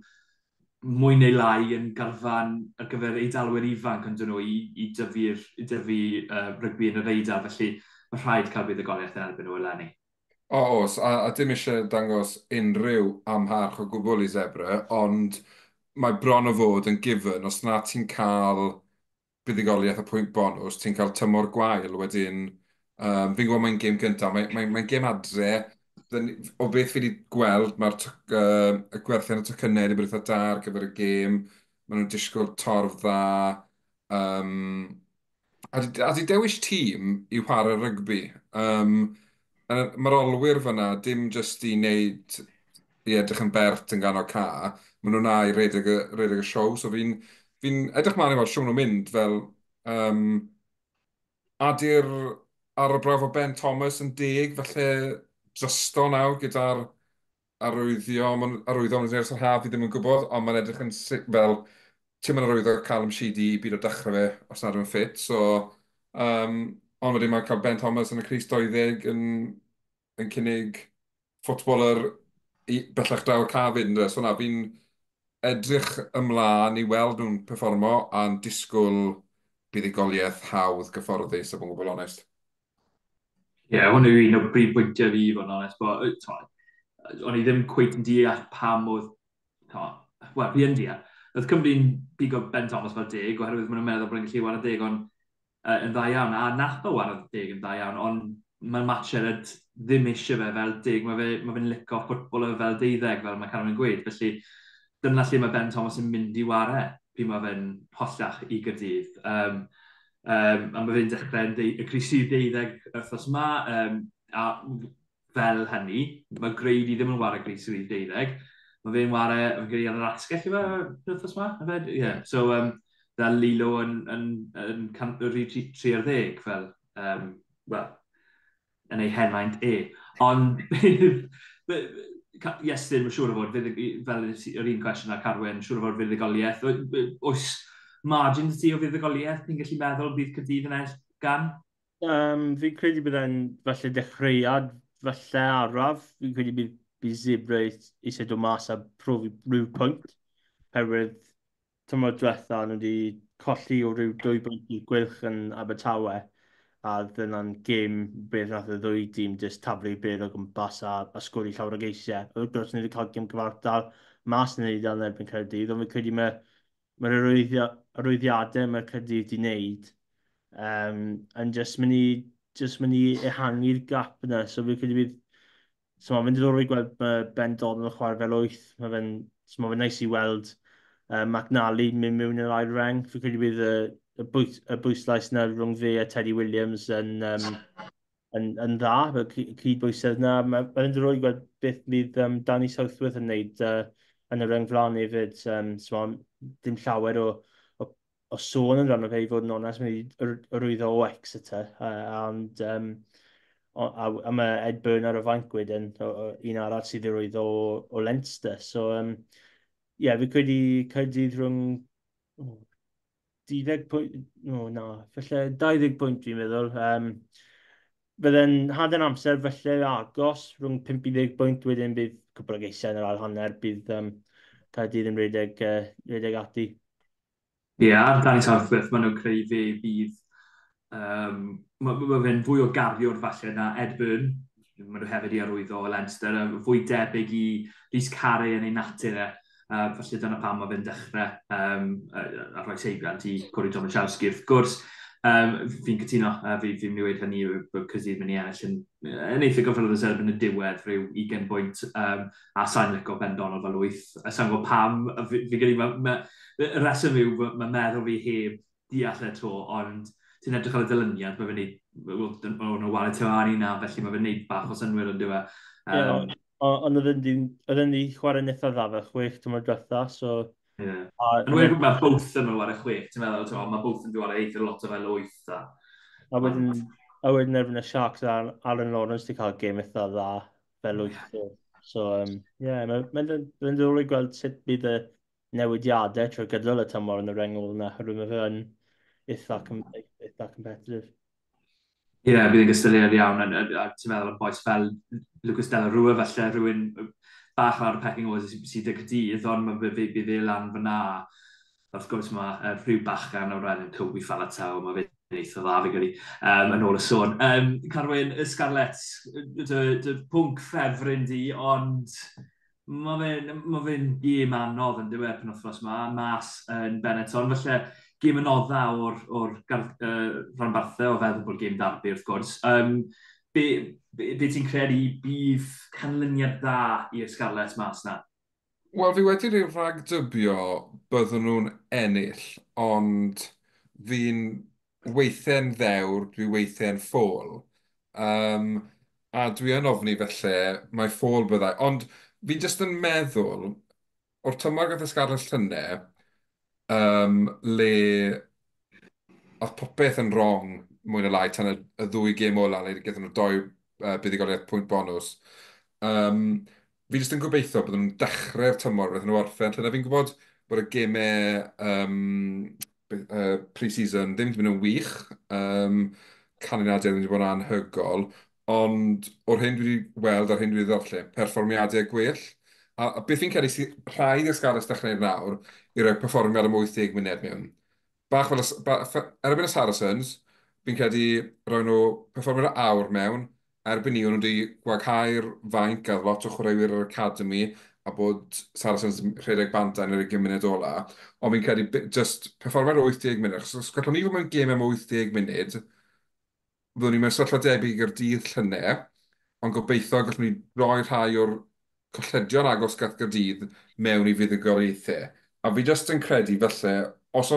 mwy neu lai yn garfan ar gyfer Eidalwyr ifanc ond nhw i dyfu rygbi yn yr Eidal, felly mae rhaid cael buddugoliaeth yn erbyn nhw eleni. O, oes, a dim eisiau dangos unrhyw amharch o gwbl i Zebre, ond mae bron o fod yn given, os na ti'n cael buddugoliaeth a pwynt bonus, ti'n cael tymor gwael wedyn. Fi'n gwybod mae'n gêm gyntaf, mae gêm adre, o beth fi wedi gweld, mae'r y gwerthiant y tocynnau wedi bod eitha da ar gyfer y gêm, maen nhw'n disgwyl torf dda. A di dewis tîm i chwarae rygbi. Mae'r olwyr fyna dim jyst i wneud i edrych yn bert yn ganol ca, maen nhw'n na i redeg y siow, so fi edrych mlaen i weld siwr nhw'n mynd fel a di'r ar y brawf o Ben Thomas yn deg, falle drosto nawr gyda'r arwyddio, mae'n arwyddo yn ers yr haf, fi ddim yn gwybod, ond mae'n edrych yn fel, ti'n mynd arwyddo Callum Sheedy i byd o dechrau fe os nad yw'n ffit, so, ond wedyn mae cael Ben Thomas yn y crys 20 yn cynnig footballer i, bellach draw y ca fyd, yndyfe? So na, fi'n edrych ymlaen i weld nhw'n perfformo a'n disgwyl buddugoliaeth hawdd gyfforddus, a bod yn gwbl onest. Ie, yeah, hwn yw un o brif bwyntiau fi, i fod yn onest, bo, o'n i ddim cweit yn deall pam oedd, wel, fi yn deall, Oedd Cymru'n bigo Ben Thomas fel 10, oherwydd maen nhw'n meddwl bod e'n gallu ware 10 ond yn dda iawn, a nath o ware 10 yn dda iawn, ond mae Matt Sherrod ddim eisiau fe fel 10, mae fe'n licio ffwtbol o fel 12, fel mae Carwyn yn gweud. Felly dyna lle mae Ben Thomas yn mynd i ware, pryd mae fe'n hollach i Gaerdydd. A mae fe'n dechrau yn y crys 12 wythnos yma, a fel hynny, mae Grady ddim yn ware crys 12. Mae fe'n ware, fi'n credu ar yr asgell i fe wythnos yma, yfe? Ie. Yeah. So, da Lilo yn 30 fel, well, yn ei henaint e. Ond, Iestyn, mae'n siŵr o fod, fel yr un cwestiwn ar Carwyn, siŵr o fod fuddugoliaeth. Oes margin ti o fuddugoliaeth ni'n gallu meddwl bydd Caerdydd yn ennill gan? Fi'n credu bydd e'n falle dechreuad, falle araf. Fi'n credu bydd Zebre eisiau dod mas a profi rhyw pwynt. Herwydd tymor diwetha nhw wedi colli o ryw 2 bwynt i'r Gweilch yn Abertawe. A dyna'n gêm beth nath y ddwy dîm jyst taflu bêl o gwmpas a sgori llawer o geisiau. Wrth gwrs, ni wedi cael gêm gyfartal mas yn Eidal yn erbyn Caerdydd, ond fi'n credu mae'r arwyddiadau mae Caerdydd wedi wneud yn jyst mynd i ehangu'r gap yna. So fi'n credu bydd. So mae'n diddorol i gweld mae Ben Donald yn chwarae fel 8. So mae'n neis i weld McNally mynd mewn i'r ail reng. Fi'n credu bydd y bwyslais yna rhwng fe a Teddy Williams yn dda, y cydbwysedd yna. Mae'n diddorol i gweld beth fydd Danny Southworth yn wneud yn y reng flaen hefyd. So dim llawer o sôn yn rhan o fe i fod yn onest, mae'n arwyddo o Exeter. And, a mae Ed Byrne ar y fainc wedyn, un arall sydd arwyddo o Leinster. So, yeah, fi credu Caerdydd rhwng 12 pwynt, no, na, falle 20 pwynt dwi'n meddwl. Bydde'n hanner amser falle agos rhwng 5 i 10 pwynt, wedyn bydd cwpl o geisiau yn yr ail hanner, bydd Caerdydd yn rhedeg ati. Ie, yeah, ar Danny Southworth, maen nhw'n creu fe bydd. Mae fe'n fwy o gariwr falle na Ed Byrne. Maen nhw hefyd i arwyddo o Leinster. Fwy debyg i Rhys Carré yn ei natur e. Falle dyna pam mae fe'n dechrau a rhoi seibiant i Corey Domachowski. Wrth gwrs, fi'n cytuno, fi'n mynd i weud hynny bod Caerdydd mynd i ennill yn eitha gyfforddus erbyn y diwedd, rhyw 20 bwynt, a sa'n licio Ben Donald fel 8. A sa'n gwybod pam, fi gyda, y reswm yw, mae meddwl fi heb deall e to, ond ti'n edrych ar y dilyniant, mae fe'n neud, wel, o'n nhw ware Tewani na, felly mae fe'n neud bach o synwyr yn diwedd. Ie, ond oedd e'n di chwarae'n eitha dda fel 6 tymor diwetha, so. Yeah. Yn wedi mae both yn chwarae 6, ti'n meddwl, ti'n meddwl, mae both yn chwarae eitha lot o fel 8. A wedyn erbyn y Sharks, Aaron Lawrence di cael gêm eitha dda fel 8. So, yeah, mae'n ma diddorol i gweld sut bydd y newidiadau trwy gydol y tymor yn y reng ôl yna, oherwydd mae fe yn eitha competitive. Ie, yeah, bydd yn gystadleuol iawn, a ti'n meddwl am bois fel Lucas De La Rua, falle rhywun bach ar y pecking order sydd 'da Caerdydd, ond mae bydd e lan fyna. Wrth gwrs mae rhyw bachan o'r enw Toby Faletau, mae fe'n eitha dda fi gyda, yn ôl y sôn. Carwyn, y Scarlets, dy pwnc ffefryn di, ond mae fe'n gêm anodd yn diwedd penwthnos yma, mas yn Benetton. Falle gêm anodda o'r rhanbarthau o feddwl bod gêm darbi wrth gwrs. Be ti'n credu bydd canlyniad dda i'r Scarlets mas na? Wel, fi wedi rhyw ragdybio byddwn nhw'n ennill, ond fi'n weithiau'n ddewr, dwi weithiau'n ffôl. A dwi yn ofni felly, mae ffôl byddai. Ond fi jyst yn meddwl, o'r tymor gath y Scarlets llynedd, le oedd popeth yn wrong mwy na lai tan y ddwy gêm ola, le gaethon nhw doi buddugoliaeth pwynt bonws. Fi jyst yn gobeithio byddwn nhw'n dechrau'r tymor beth nhw orffen. Lle fi'n gwybod bod y gemau pre-season ddim wedi mynd yn wych. Canlyniadau ddim wedi bod yn anhygoel. Ond o'r hyn dwi wedi weld a'r hyn dwi wedi ddarllen, perfformiadau gwell. A beth fi'n credu sydd rhaid i'r Scarlets dechrau nawr i roi perfformiad am 80 munud mewn. Bach fel, erbyn y Saracens, fi'n credu roi nhw perfformiad o awr mewn, erbyn ni, o'n nhw wedi gwaghau'r fainc a lot o chwaraewyr yr academy. a bod Saracens yn rhedeg bant yn yr 20 munud ola. Ond fi'n credu just perfformiad 80 munud, achos os gallwn ni fod mewn gêm am 80 munud, byddwn ni mewn sefyllfa debyg i'r dydd llynedd, ond gobeithio gallwn ni roi rhai o'r colledion agos gath Gaerdydd mewn i fuddugoliaethau. A fi jyst yn credu falle, os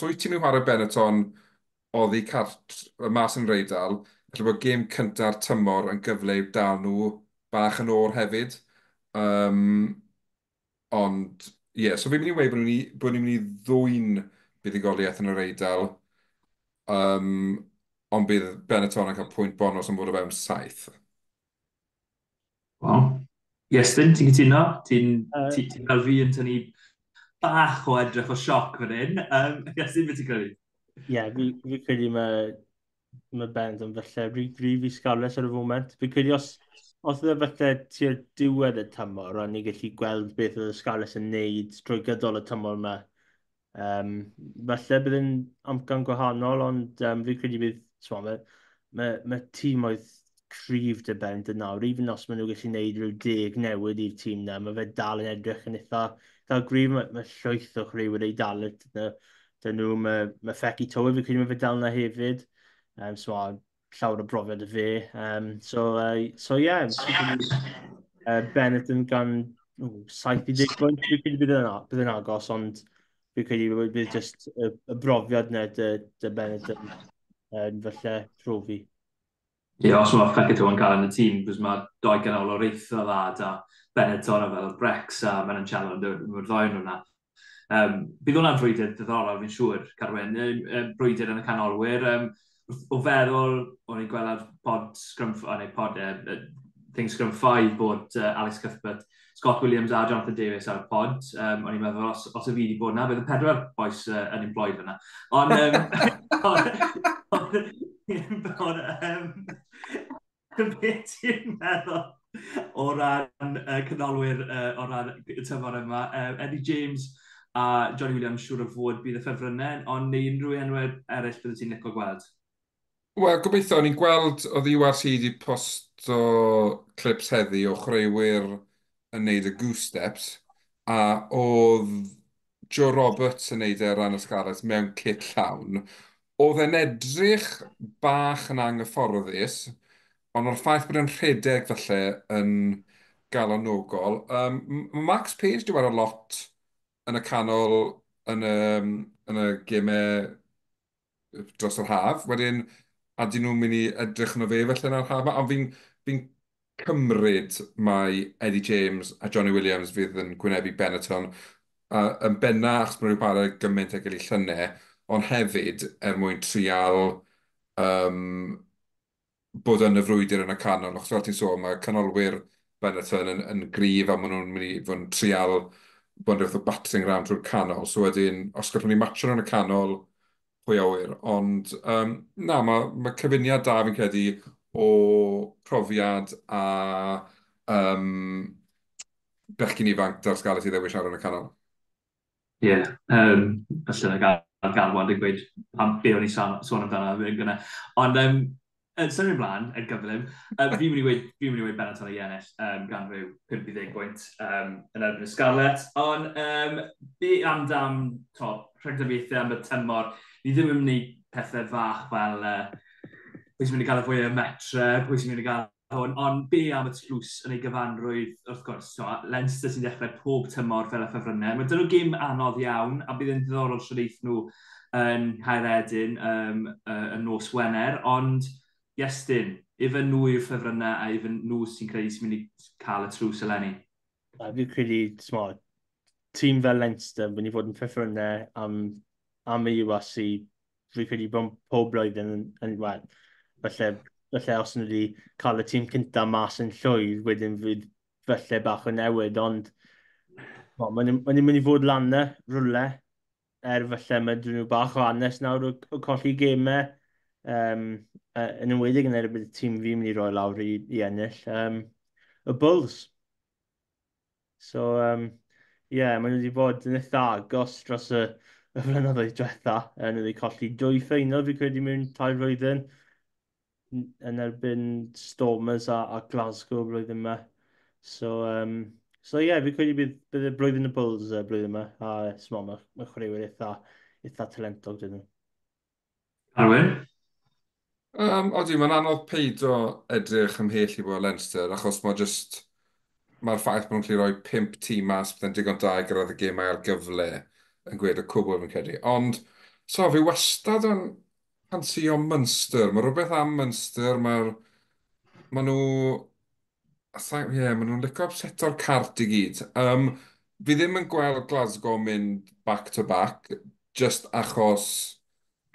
wyt ti'n mynd i chwarae Benetton oddi cart mas yn Rheidal, falle bod gêm cynta'r tymor yn gyfle i'w dal nhw bach yn o'r hefyd. Ond, ie, yeah, so fi'n mynd i weud bod ni'n mynd i ddwyn buddugoliaeth yn yr Eidal. Ond bydd Benetton yn cael pwynt bonus yn bod o fewn 7. Wow. Iestyn, ti'n cytuno? Ti'n ti, ti fel fi yn tynnu bach o edrych o sioc fan hyn. Iestyn, beth ti'n credu? Ie, yeah, fi credu mae Benetton falle rhy gryf i Scarlets ar y foment. Fi credu os oedd e falle tua'r diwedd y tymor, o'n ni gallu gweld beth oedd y Scarlets yn neud drwy gydol y tymor yma. Falle bydd yn amcan gwahanol, ond fi credu bydd, mae tîm oedd cryf dy Benetton nawr, even os maen nhw gallu neud rhyw 10 newid i'r tîm na, mae fe dal yn edrych yn eitha gryf, mae llwyth o chwaraewyr ei dal dyn nhw, mae Fekitoa, fi credu mae fe dal yna hefyd, so llawer o brofiad y fe. So yeah, Benetton gan 70 bwynt, fi credu bydd yn agos, ond fi credu bydd just y brofiad yna dy Benetton yn falle profi. Ie, yeah, os mae Fekitoa yn cael yn y tîm, cos mae doi ganol o'r eitha dda da Benetton fel Brex a Menoncello, mae'r ddoi nhw yna. Bydd hwnna'n frwydr diddorol, fi'n siŵr, Carwyn, brwydr yn y canolwyr. O feddwl, o'n i'n gweld ar pod Scrum, o, neu pod, thing Scrum 5 bod Alex Cuthbert, Scott Williams a Jonathan Davies ar y pod. O'n i'n meddwl, os y fi wedi bod yna, bydd y pedwar boys unemployed yna. Ond, beth ti'n meddwl o ran canolwyr o ran y tymor yma? Eddie James a Johnny Williams siŵr o fod bydd y ffefrynnau, ond neu unrhyw enwau eraill bydde ti'n licio gweld? Wel, gobeithio, o'n i'n gweld oedd URC wedi posto clips heddi o chwaraewyr yn neud y goose steps, a oedd Joe Roberts yn neud e ar ran y Scarlets mewn kit llawn. Oedd e'n edrych bach yn anghyfforddus, ond o'r ffaith bod e'n rhedeg falle yn galonogol. Max Page di weld lot yn y canol yn y gemau dros yr haf. Wedyn, a dyn nhw'n mynd i edrych yn o fe felly yn yr haf. Ond fi'n cymryd mai Eddie James a Johnny Williams fydd yn gwynebu Benetton. Yn benna achos maen nhw'n chwarae gymaint ag ei llynau, ond hefyd er mwyn trial bod yn y frwydr yn y canol. Achos fel ti'n sôn, mae canolwyr Benetton yn gryf a maen nhw'n mynd i fod yn trial bod yn rhywbeth o battering ram trwy'r canol. So wedyn, os gallwn ni matcho nhw yn y canol, pwy a ŵyr. Ond na, mae cyfuniad da fi'n credu o profiad a bechgyn ifanc da'r Scarlets i ddewis ar yn y canol. Ie, yeah, falle na gael galwad yn gweud pam be o'n i sôn amdano yn gynna. Ond symud ymlaen yn gyflym, fi'n mynd i weud Benetton i ennill gan rhyw 50 bwynt yn erbyn y Scarlets. Ond be amdan rhagdybiaethau am y tymor, ni ddim yn mynd i pethau fach fel pwy sy'n mynd i gael y fwy o metre, pwy sy'n mynd i gael hwn, ond be am y tlws yn ei gyfanrwydd, wrth gwrs, so, Leinster sy'n dechrau pob tymor fel y ffefrynnau. Mae dyn nhw gêm anodd iawn, a bydd yn ddiddorol siwr nhw yn Nghaeredin yn nos Wener, ond Iestyn, ife nhw yw'r ffefrynnau a ife nhw sy'n credu sy'n mynd i cael y trws eleni? Fi'n credu, smart, tîm fel Leinster mynd i fod yn ffefrynnau am y URC, fi'n credu bod pob blwyddyn yn well. Falle os nhw wedi cael y tîm cyntaf mas yn llwyr, wedyn fydd falle bach o newid, ond maen nhw'n mynd i fod lan yna, rhywle, er falle mae dyn nhw bach o hanes nawr o colli gemau, yn enwedig yn erbyn y tîm fi'n mynd i roi lawr i ennill, y Bulls. So, yeah, maen nhw wedi bod yn eitha agos dros y flynyddoedd diwetha. Nhw wedi colli 2 ffeinal, fi credu, mewn 3 flwyddyn yn erbyn Stormers a Glasgow blwyddyn yma. So So ie, yeah, fi credu bydd y blwyddyn y Bulls blwyddyn yma, a small, mae chwaraewyr eitha talentog dyn nhw. Arwyn? Odi, mae'n anodd peido edrych ymhell i bod Leinster, achos mae just... Mae'r ffaith bod nhw'n gallu rhoi 5 tîm mas byddai'n digon da i gyrraedd y gemau ar gyfle yn gweud y cwbl fi'n credu. Ond, so, fi wastad yn ffansio Munster. Mae rhywbeth am Munster, mae nhw... Ie, yeah, maen nhw'n licio upseto'r cart i gyd. Fi ddim yn gweld Glasgow mynd back to back, just achos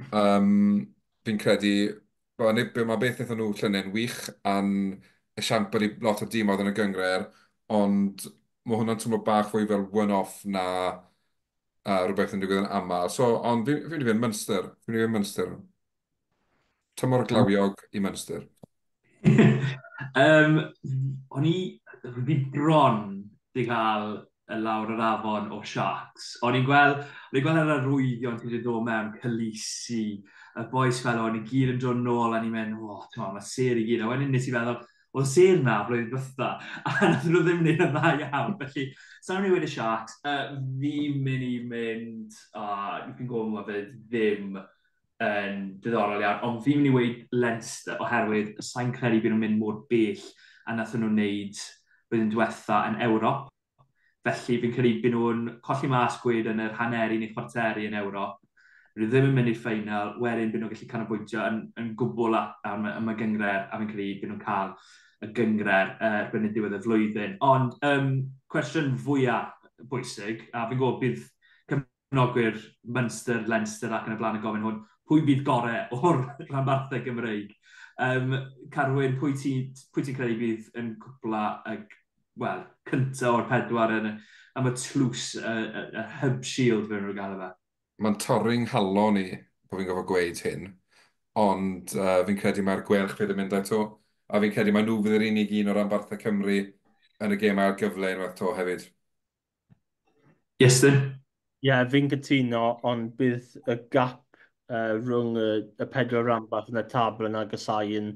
fi'n credu, mae beth wnaethon nhw llynedd wych a'n esiampl i lot o dîm oedd yn y gynghrair, ond mae hwnna'n teimlo bach fwy fel one-off na rhywbeth yn digwydd yn aml. So, ond fi'n mynd i fynd Munster. Fi'n mynd i fynd Munster. Tymor glawiog i Munster. O'n i, fi bron di cael y lawr yr afon o Sharks. O'n i'n gweld yr arwyddion sydd wedi dod mewn, Kolisi, y boys fel o'n i gyd yn dod nôl a ni'n mynd, "O, oh, mae sêr i gyd." A wedyn nes i feddwl, oedd sêr na blwyddyn dwytha, a nath nhw ddim wneud yn dda iawn. Felly, sa'n mynd i wedi Sharks, fi'n mynd i mynd, fi'n gwybod mae fe ddim yn diddorol iawn, ond fi'n mynd i weud Leinster oherwydd sa'n credu bydd nhw'n mynd mor bell a nath nhw'n wneud blwyddyn diwetha yn Ewrop. Felly fi'n credu bydd nhw'n colli mas gwed yn yr haneri neu chwarteri yn Ewrop. Bydd nhw ddim yn mynd i'r ffeinal, wedyn bydd nhw'n gallu canolbwyntio yn gwbl am y gynghrair, a fi'n credu bydd nhw'n cael y gynghrair erbyn y diwedd y flwyddyn. Ond cwestiwn fwyaf bwysig, a fi'n gwybod bydd cefnogwyr Munster, Leinster ac yn y blaen yn gofyn hwn, pwy bydd gorau o'r rhanbarthau Gymreig? Carwyn, pwy ti credu bydd yn cwpla y, wel, cynta o'r pedwar am y tlws, y Hub Shield fe nhw'n gael fe? Mae'n torri'n nghalon i bod fi'n gofod gweud hyn, ond fi'n credu mae'r Gweilch fydd yn mynd eto, a fi'n credu mae nhw fydd yr unig un o ranbarthau Cymru yn y gêm ar gyfle unwaith to hefyd. Iestyn? Ie, yeah, fi'n cytuno, ond bydd y gap rhwng y pedwar ranbarth yn y tabl yn agosau yn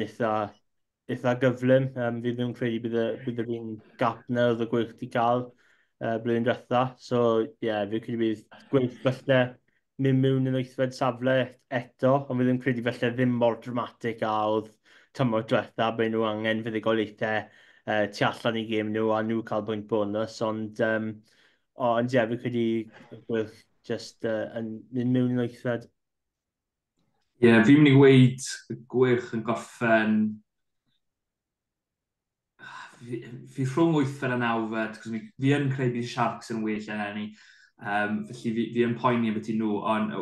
eitha gyflym. Fi ddim yn credu bydd yr un gap na oedd y Gweilch wedi cael blwyddyn diwetha. So, ie, yeah, fi'n credu bydd Gweilch falle mynd mewn yn wythfed safle eto, ond fi ddim credu falle ddim mor dramatic a oedd tymor diwetha, bod nhw angen fuddugoliaethau tu allan i gêm nhw a nhw cael bwynt bonus, ond ie, yeah, fi'n credu Gweilch just yn mynd mewn yn wythfed. Ie, yeah, fi'n mynd i weud y Gweilch yn gorffen fi rhwng wythfed a nawfed, cos fi yn credu bydd Sharks yn well eleni. Felly fi yn poeni ambiti nhw, ond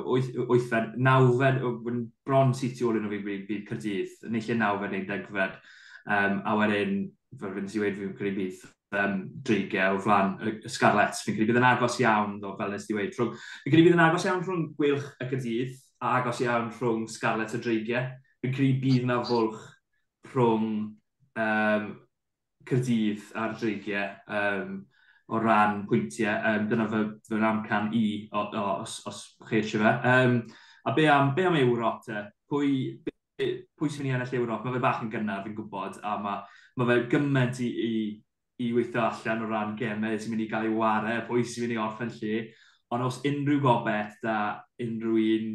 wythfed, nawfed, bron syth tu ôl i nhw fi bydd Caerdydd, neu lle nawfed neu degfed. A wedyn, fel fi'n si wedi, fi'n credu bydd Dreigiau o flaen y Scarlets. Fi'n credu bydd yn agos iawn, ddo, fel nes di weud. Fi'n credu bydd yn agos iawn rhwng Gweilch a Caerdydd, a agos iawn rhwng Scarlets a Dreigiau. Fi'n credu bydd na fwlch rhwng Caerdydd a'r Dreigiau o ran pwyntiau. Dyna fy amcan i, os chi eisiau fe. A be am Ewrop te? Pwy sy'n mynd i ennill Ewrop? Mae fe bach yn gynnar, fi'n gwybod, a mae fe gymaint i weithio allan o ran gemau sy'n mynd i gael ei ware, pwy sy'n mynd i orffen lle. Ond os unrhyw gobaith da unrhyw un,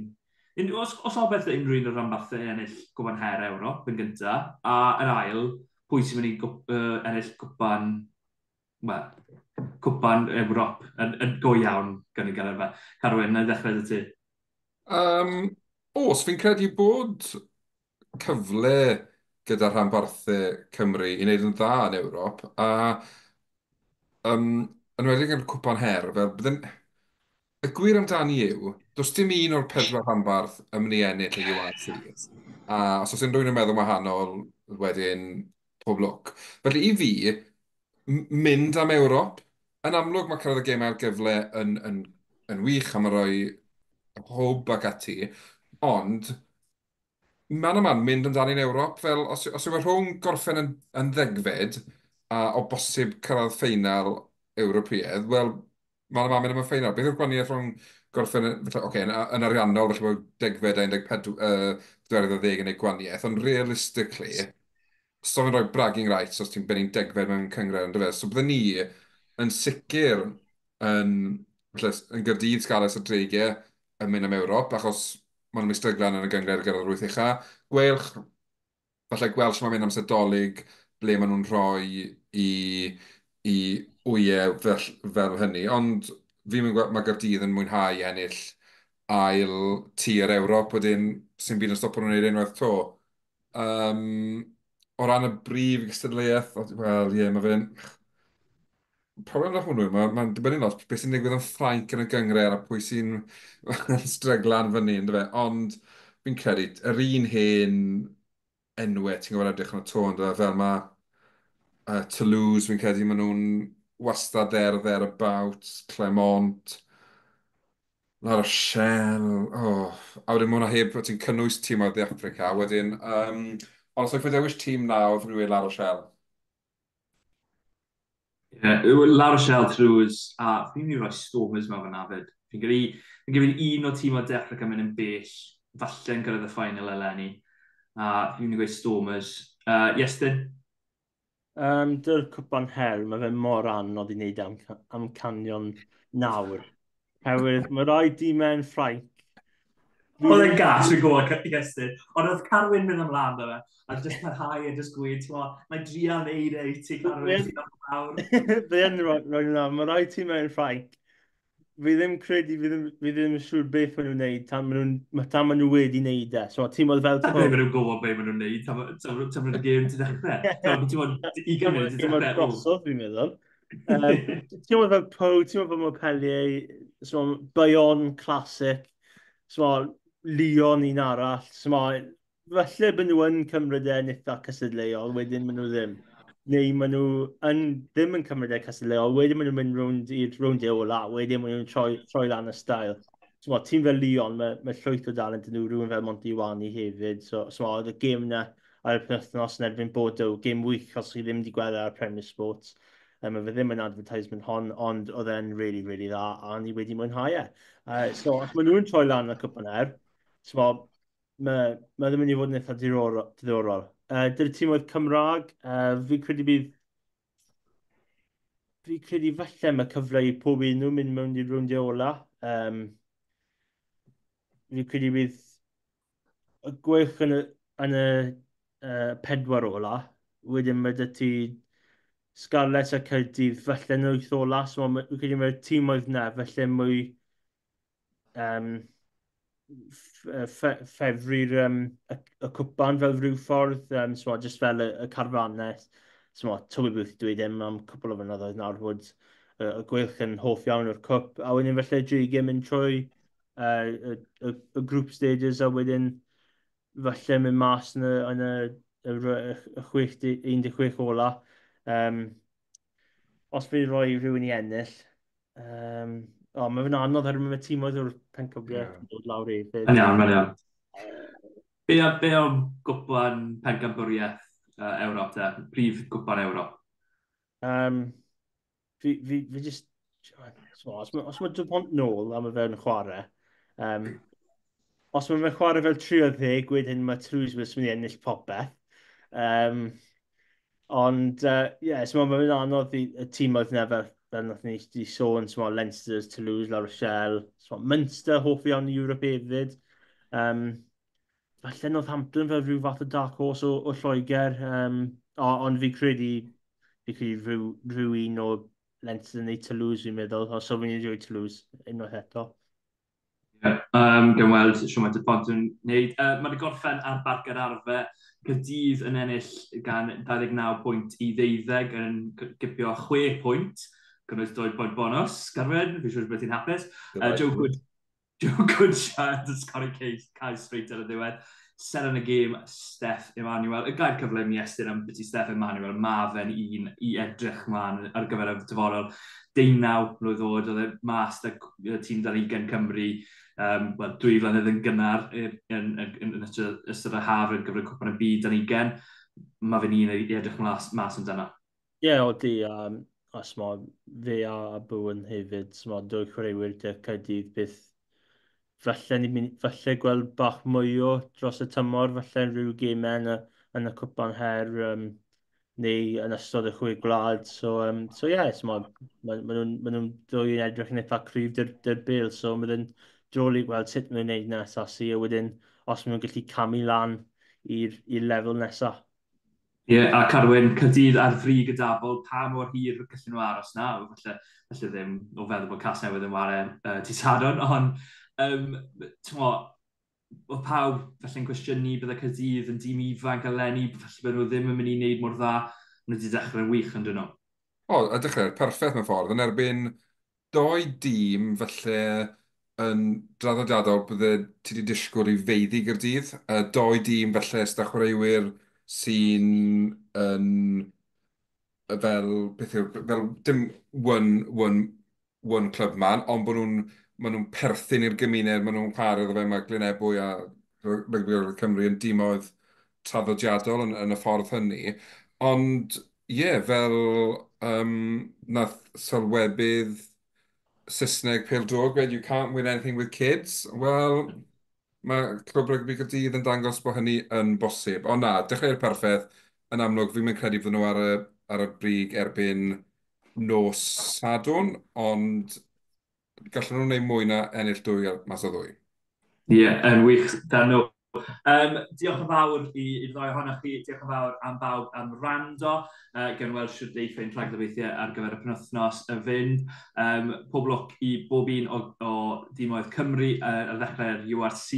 os obaith da unrhyw un o'r rhanbarthau ennill Cwpan Her Ewrop yn gyntaf, a yn ail, pwy sy'n mynd i ennill cwpan, wel, cwpan Ewrop yn go iawn gan i gael fe? Carwyn, na i ddechrau dy ti. Os, fi'n credu bod cyfle gyda rhanbarthau Cymru i wneud yn dda yn Ewrop, a yn enwedig yn cwpan her, fel bydden, y gwir amdani yw, does dim un o'r pedwar rhanbarth yn mynd i ennill y URC. A os oes unrhyw un yn meddwl wahanol, wedyn pob lwc. Felly i fi, mynd am Ewrop, yn amlwg mae cyrraedd y gemau ar gyfle yn wych a mae rhoi hwb ac ati, ond man a man mynd amdani'n Ewrop, fel os yw e rhwng gorffen yn ddegfed a o bosib cyrraedd ffeinal Ewropeaidd, wel, man a man mynd am y ffeinal. Beth yw'r gwahaniaeth rhwng gorffen, falle, okay, yn ariannol, falle bod degfed a 14, 20 yn ei gwahaniaeth, ond realistically, So fe'n rhoi bragging rights os ti'n benni'n degfed mewn cynghrair, on'd yfe? So byddwn ni yn sicr yn, falle, yn Gaerdydd, Scarlets a Dreigiau yn mynd am Ewrop, achos maen nhw'n stryglan yn y gynghrair gyrraedd yr wyth ucha. Gweilch, falle gweld sut mae'n mynd amser Dolig, ble maen nhw'n rhoi i wyau fel hynny. Ond fi'n mynd gweld, mae Gaerdydd yn mwynhau ennill ail tir Ewrop, wedyn sy'n byd yn stopo nhw'n gwneud unwaith 'to. O ran y brif gystadleuaeth, wel, ie, mae fe'n... Problem da hwnnw, mae'n dibynnu lot beth sy'n digwydd yn Ffrainc yn y gynghrair a pwy sy'n stryglan fyny, ynddo fe? Ond fi'n credu, yr un hen enwau ti'n gwybod edrych yn y to, ynddo fe? Fel mae Toulouse, fi'n credu, maen nhw'n wastad there, thereabouts, Clermont, La Rochelle, oh. A wedyn mae hwnna heb, ti'n cynnwys tîm o De Affrica, wedyn, ond os oes dewis tîm nawr, fi'n dweud La Rochelle. Ie, yeah, La Rochelle, Toulouse, a fi'n mynd i roi Stormers mewn fyna fyd. Fi'n credu un o tîm o De Affrica mynd yn bell, falle yn cyrraedd y final eleni. A fi'n mynd i gweud Stormers. Iestyn? Dy'r cwpan her, mae fe mor anodd i wneud amcanion nawr. Herwydd mae rai dimau yn Ffrainc. Oedd e'n gas yn gwybod Iestyn, ond oedd Carwyn mynd ymlaen 'da fe, a just parhau a just gweud, ti'n gwbod, mae drial neud e i ti, Carwyn, ti'n lawr. Fi yn rhoi nhw, mae rai timau yn Ffrainc. Fi ddim credu, fi ddim yn siŵr beth maen nhw'n neud tan maen nhw wedi neud e. So, tîm oedd fel... Tan maen nhw'n gwybod beth maen nhw'n neud, tan maen nhw'n gêm ti ddechrau. Ti'n gwbod, 20 munud ti Tîm oedd ddechrau. Drosodd, fi'n meddwl. Tîm oedd fel Pau, tîm oedd fel Montpellier, so, Bayonne Classic, so, Lyon un arall. So, falle bod nhw yn cymryd e'n eitha cystadleuol, wedyn maen nhw ddim. Neu maen nhw yn, ddim yn cymryd e cystadleuol, wedyn maen nhw'n mynd rownd i'r rowndiau ola, wedyn maen nhw'n troi lan y stael. So, tîm fel Lyon, mae llwyth o dalent yn nhw, rhywun fel Monty Ioane hefyd. So oedd y gêm na ar y penwythnos yn erbyn Bordeaux, gêm wych os chi ddim wedi gweld e ar Premier Sports. Mae fe ddim yn advertisement hon, ond oedd e'n really, really dda, a ni wedi mwynhau e. So, os maen nhw'n troi lan y cwpan her, so, mae ddim yn mynd i fod yn eitha diddorol. Dy'r tîm oedd Cymraeg, fi credu falle mae cyfle i pob un nhw mynd mewn i'r rowndiau ola. Fi credu bydd y Gweilch yn y pedwar ola. Wedyn mae 'da ti Scarlets a Caerdydd falle yn wyth ola. So fi'n credu mae'r tîm oedd na falle mwy ffefru'r y cwpan fel rhyw ffordd. So, just fel y carfannau. So, Toby Booth dweud em am cwpl o flynyddoedd nawr bod y Gweilch yn hoff iawn o'r cwp. A wedyn falle Dreigiau mynd trwy y group stages a wedyn falle mynd mas yn y 16 ola. Os fi roi rhywun i ennill, o, mae fe'n anodd oherwydd mae tîmoedd o'r pencampwriaeth yn dod lawr hefyd. Yn iawn, mae'n iawn. Be am gwpan pencampwriaeth Ewrop te? Prif gwpan Ewrop? Fi just... So, os mae Dupont nôl a mae fe'n chwarae, os mae fe'n chwarae fel 30, wedyn mae Toulouse yn mynd i ennill popeth. Ond, yeah, so mae'n anodd i y tîmoedd 'na fel nath ni di sôn, so mae Leinster, Toulouse, La Rochelle, so Munster, hoff iawn i Ewrop hefyd. Falle Northampton fel rhyw fath o dark horse o Lloegr, ond fi credu rhyw un o Leinster neu Toulouse fi'n meddwl, os so fi'n dweud Toulouse unwaith eto. Yeah, gan weld siwr mae Dupont yn wneud. Mae wedi gorffen ar Barc yr Arfe. Caerdydd yn ennill gan 29 pwynt i 12 yn gipio 6 pwynt. Cynnwys 2 pwynt bonus. Garwen, fi'n siŵr bod ti'n hapus. Joe Goodchild yn sgorio cais straight ar y ddiwedd. Seren y gêm, Steff Emanuel. Y gair cyfle mi Estyn am byti Steff Emanuel, ma fe'n un i edrych mlaen ar gyfer y dyfodol. 19 mlwydd oed, oedd e mas 'da tîm dan 20 Cymru, well, 2 flynedd yn gynnar yn ystod y haf ar gyfer y Cwpan y Byd dan 20. Mae fe'n un i edrych mas amdano. Ie, yeah, odi. Os mae fe a Bowen hefyd, so mae dwy chwaraewyr 'da Caerdydd byth falle, ni mynd, falle gweld bach mwy o dros y tymor, falle rhyw gemau yn y yn y cwpan her neu yn ystod y chwe gwlad. So yeah, so ma nhw'n ma nhw ddwy yn edrych yn eitha cryf dy'r bêl, so mae'n drôl i gweld sut maen nhw'n gwneud nesaf, si, a wedyn os maen nhw'n gallu camu lan i'r lefel nesaf. Ie, yeah, a Carwyn, Caerdydd ar frig y dabl, pa mor hir gallen nhw aros na? Falle ddim o feddwl bod Casnewydd yn ware dydd Sadwrn, ond oedd pawb felly'n cwestiynu bydde Caerdydd yn dîm ifanc eleni, falle bydde nhw ddim yn mynd i wneud mor dda. Maen nhw wedi dechrau'n wych yn dyn nhw. O, a dechrau'r perffaith mewn ffordd. Yn erbyn doi dîm, falle yn draddodiadol, bydde ti wedi disgwyl i feiddi Gaerdydd. Doi dîm falle sydd â chwaraewyr sy'n yn fel, beth yw, fel dim one club man, ond bod nhw'n maen nhw'n perthyn i'r gymuned, maen nhw'n chwarae iddo fe, mae Glyn Ebwy a Rygbi Gogledd Cymru yn dimoedd traddodiadol yn y ffordd hynny. Ond ie, yeah, fel nath sylwebydd Saesneg pêl-droed gweud, "You can't win anything with kids." Wel, mae Clwb Rygbi Caerdydd yn dangos bod hynny yn bosib. Ond na, dechrau'r perffaith, yn amlwg, fi'n mynd credu fod nhw ar y brig erbyn nos Sadwrn, ond gallen nhw wneud mwy na ennill dwy mas o ddwy. Ie, yeah, yn wych, dan nhw. Diolch yn fawr i'r ddau ohonoch chi, diolch yn fawr am bawb am wrando. Gan weld sut eiff ein rhagdybiaethau ar gyfer y penwythnos y fynd. Pob lwc i bob un o dimoedd Cymru ar ddechrau'r URC,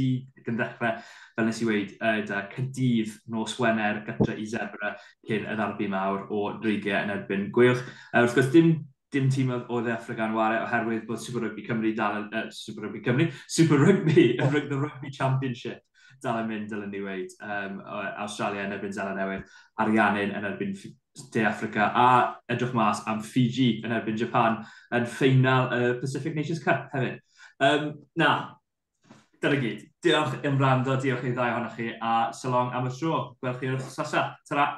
gan ddechrau, fel nes i weud, da Caerdydd nos Wener gyda i Zebre cyn y ddarbi mawr o Dreigiau yn erbyn Gweilch. Wrth gwrs, dim tîm o Dde Affrica yn ware oherwydd bod Super Rugby Cymru dal yn, Super Rugby Cymru, Super Rugby, oh. The Rugby Championship dal yn mynd, dylen ni weud. Australia yn erbyn Seland Newydd, Ariannin yn erbyn De Affrica, a edrych mas am Fiji yn erbyn Japan yn ffeinal y Pacific Nations Cup hefyd. Na, dyna gyd. Diolch am wrando, diolch i ddau ohonoch chi, a so long am y tro. Gwelch chi wrth nesaf. Ta-ra!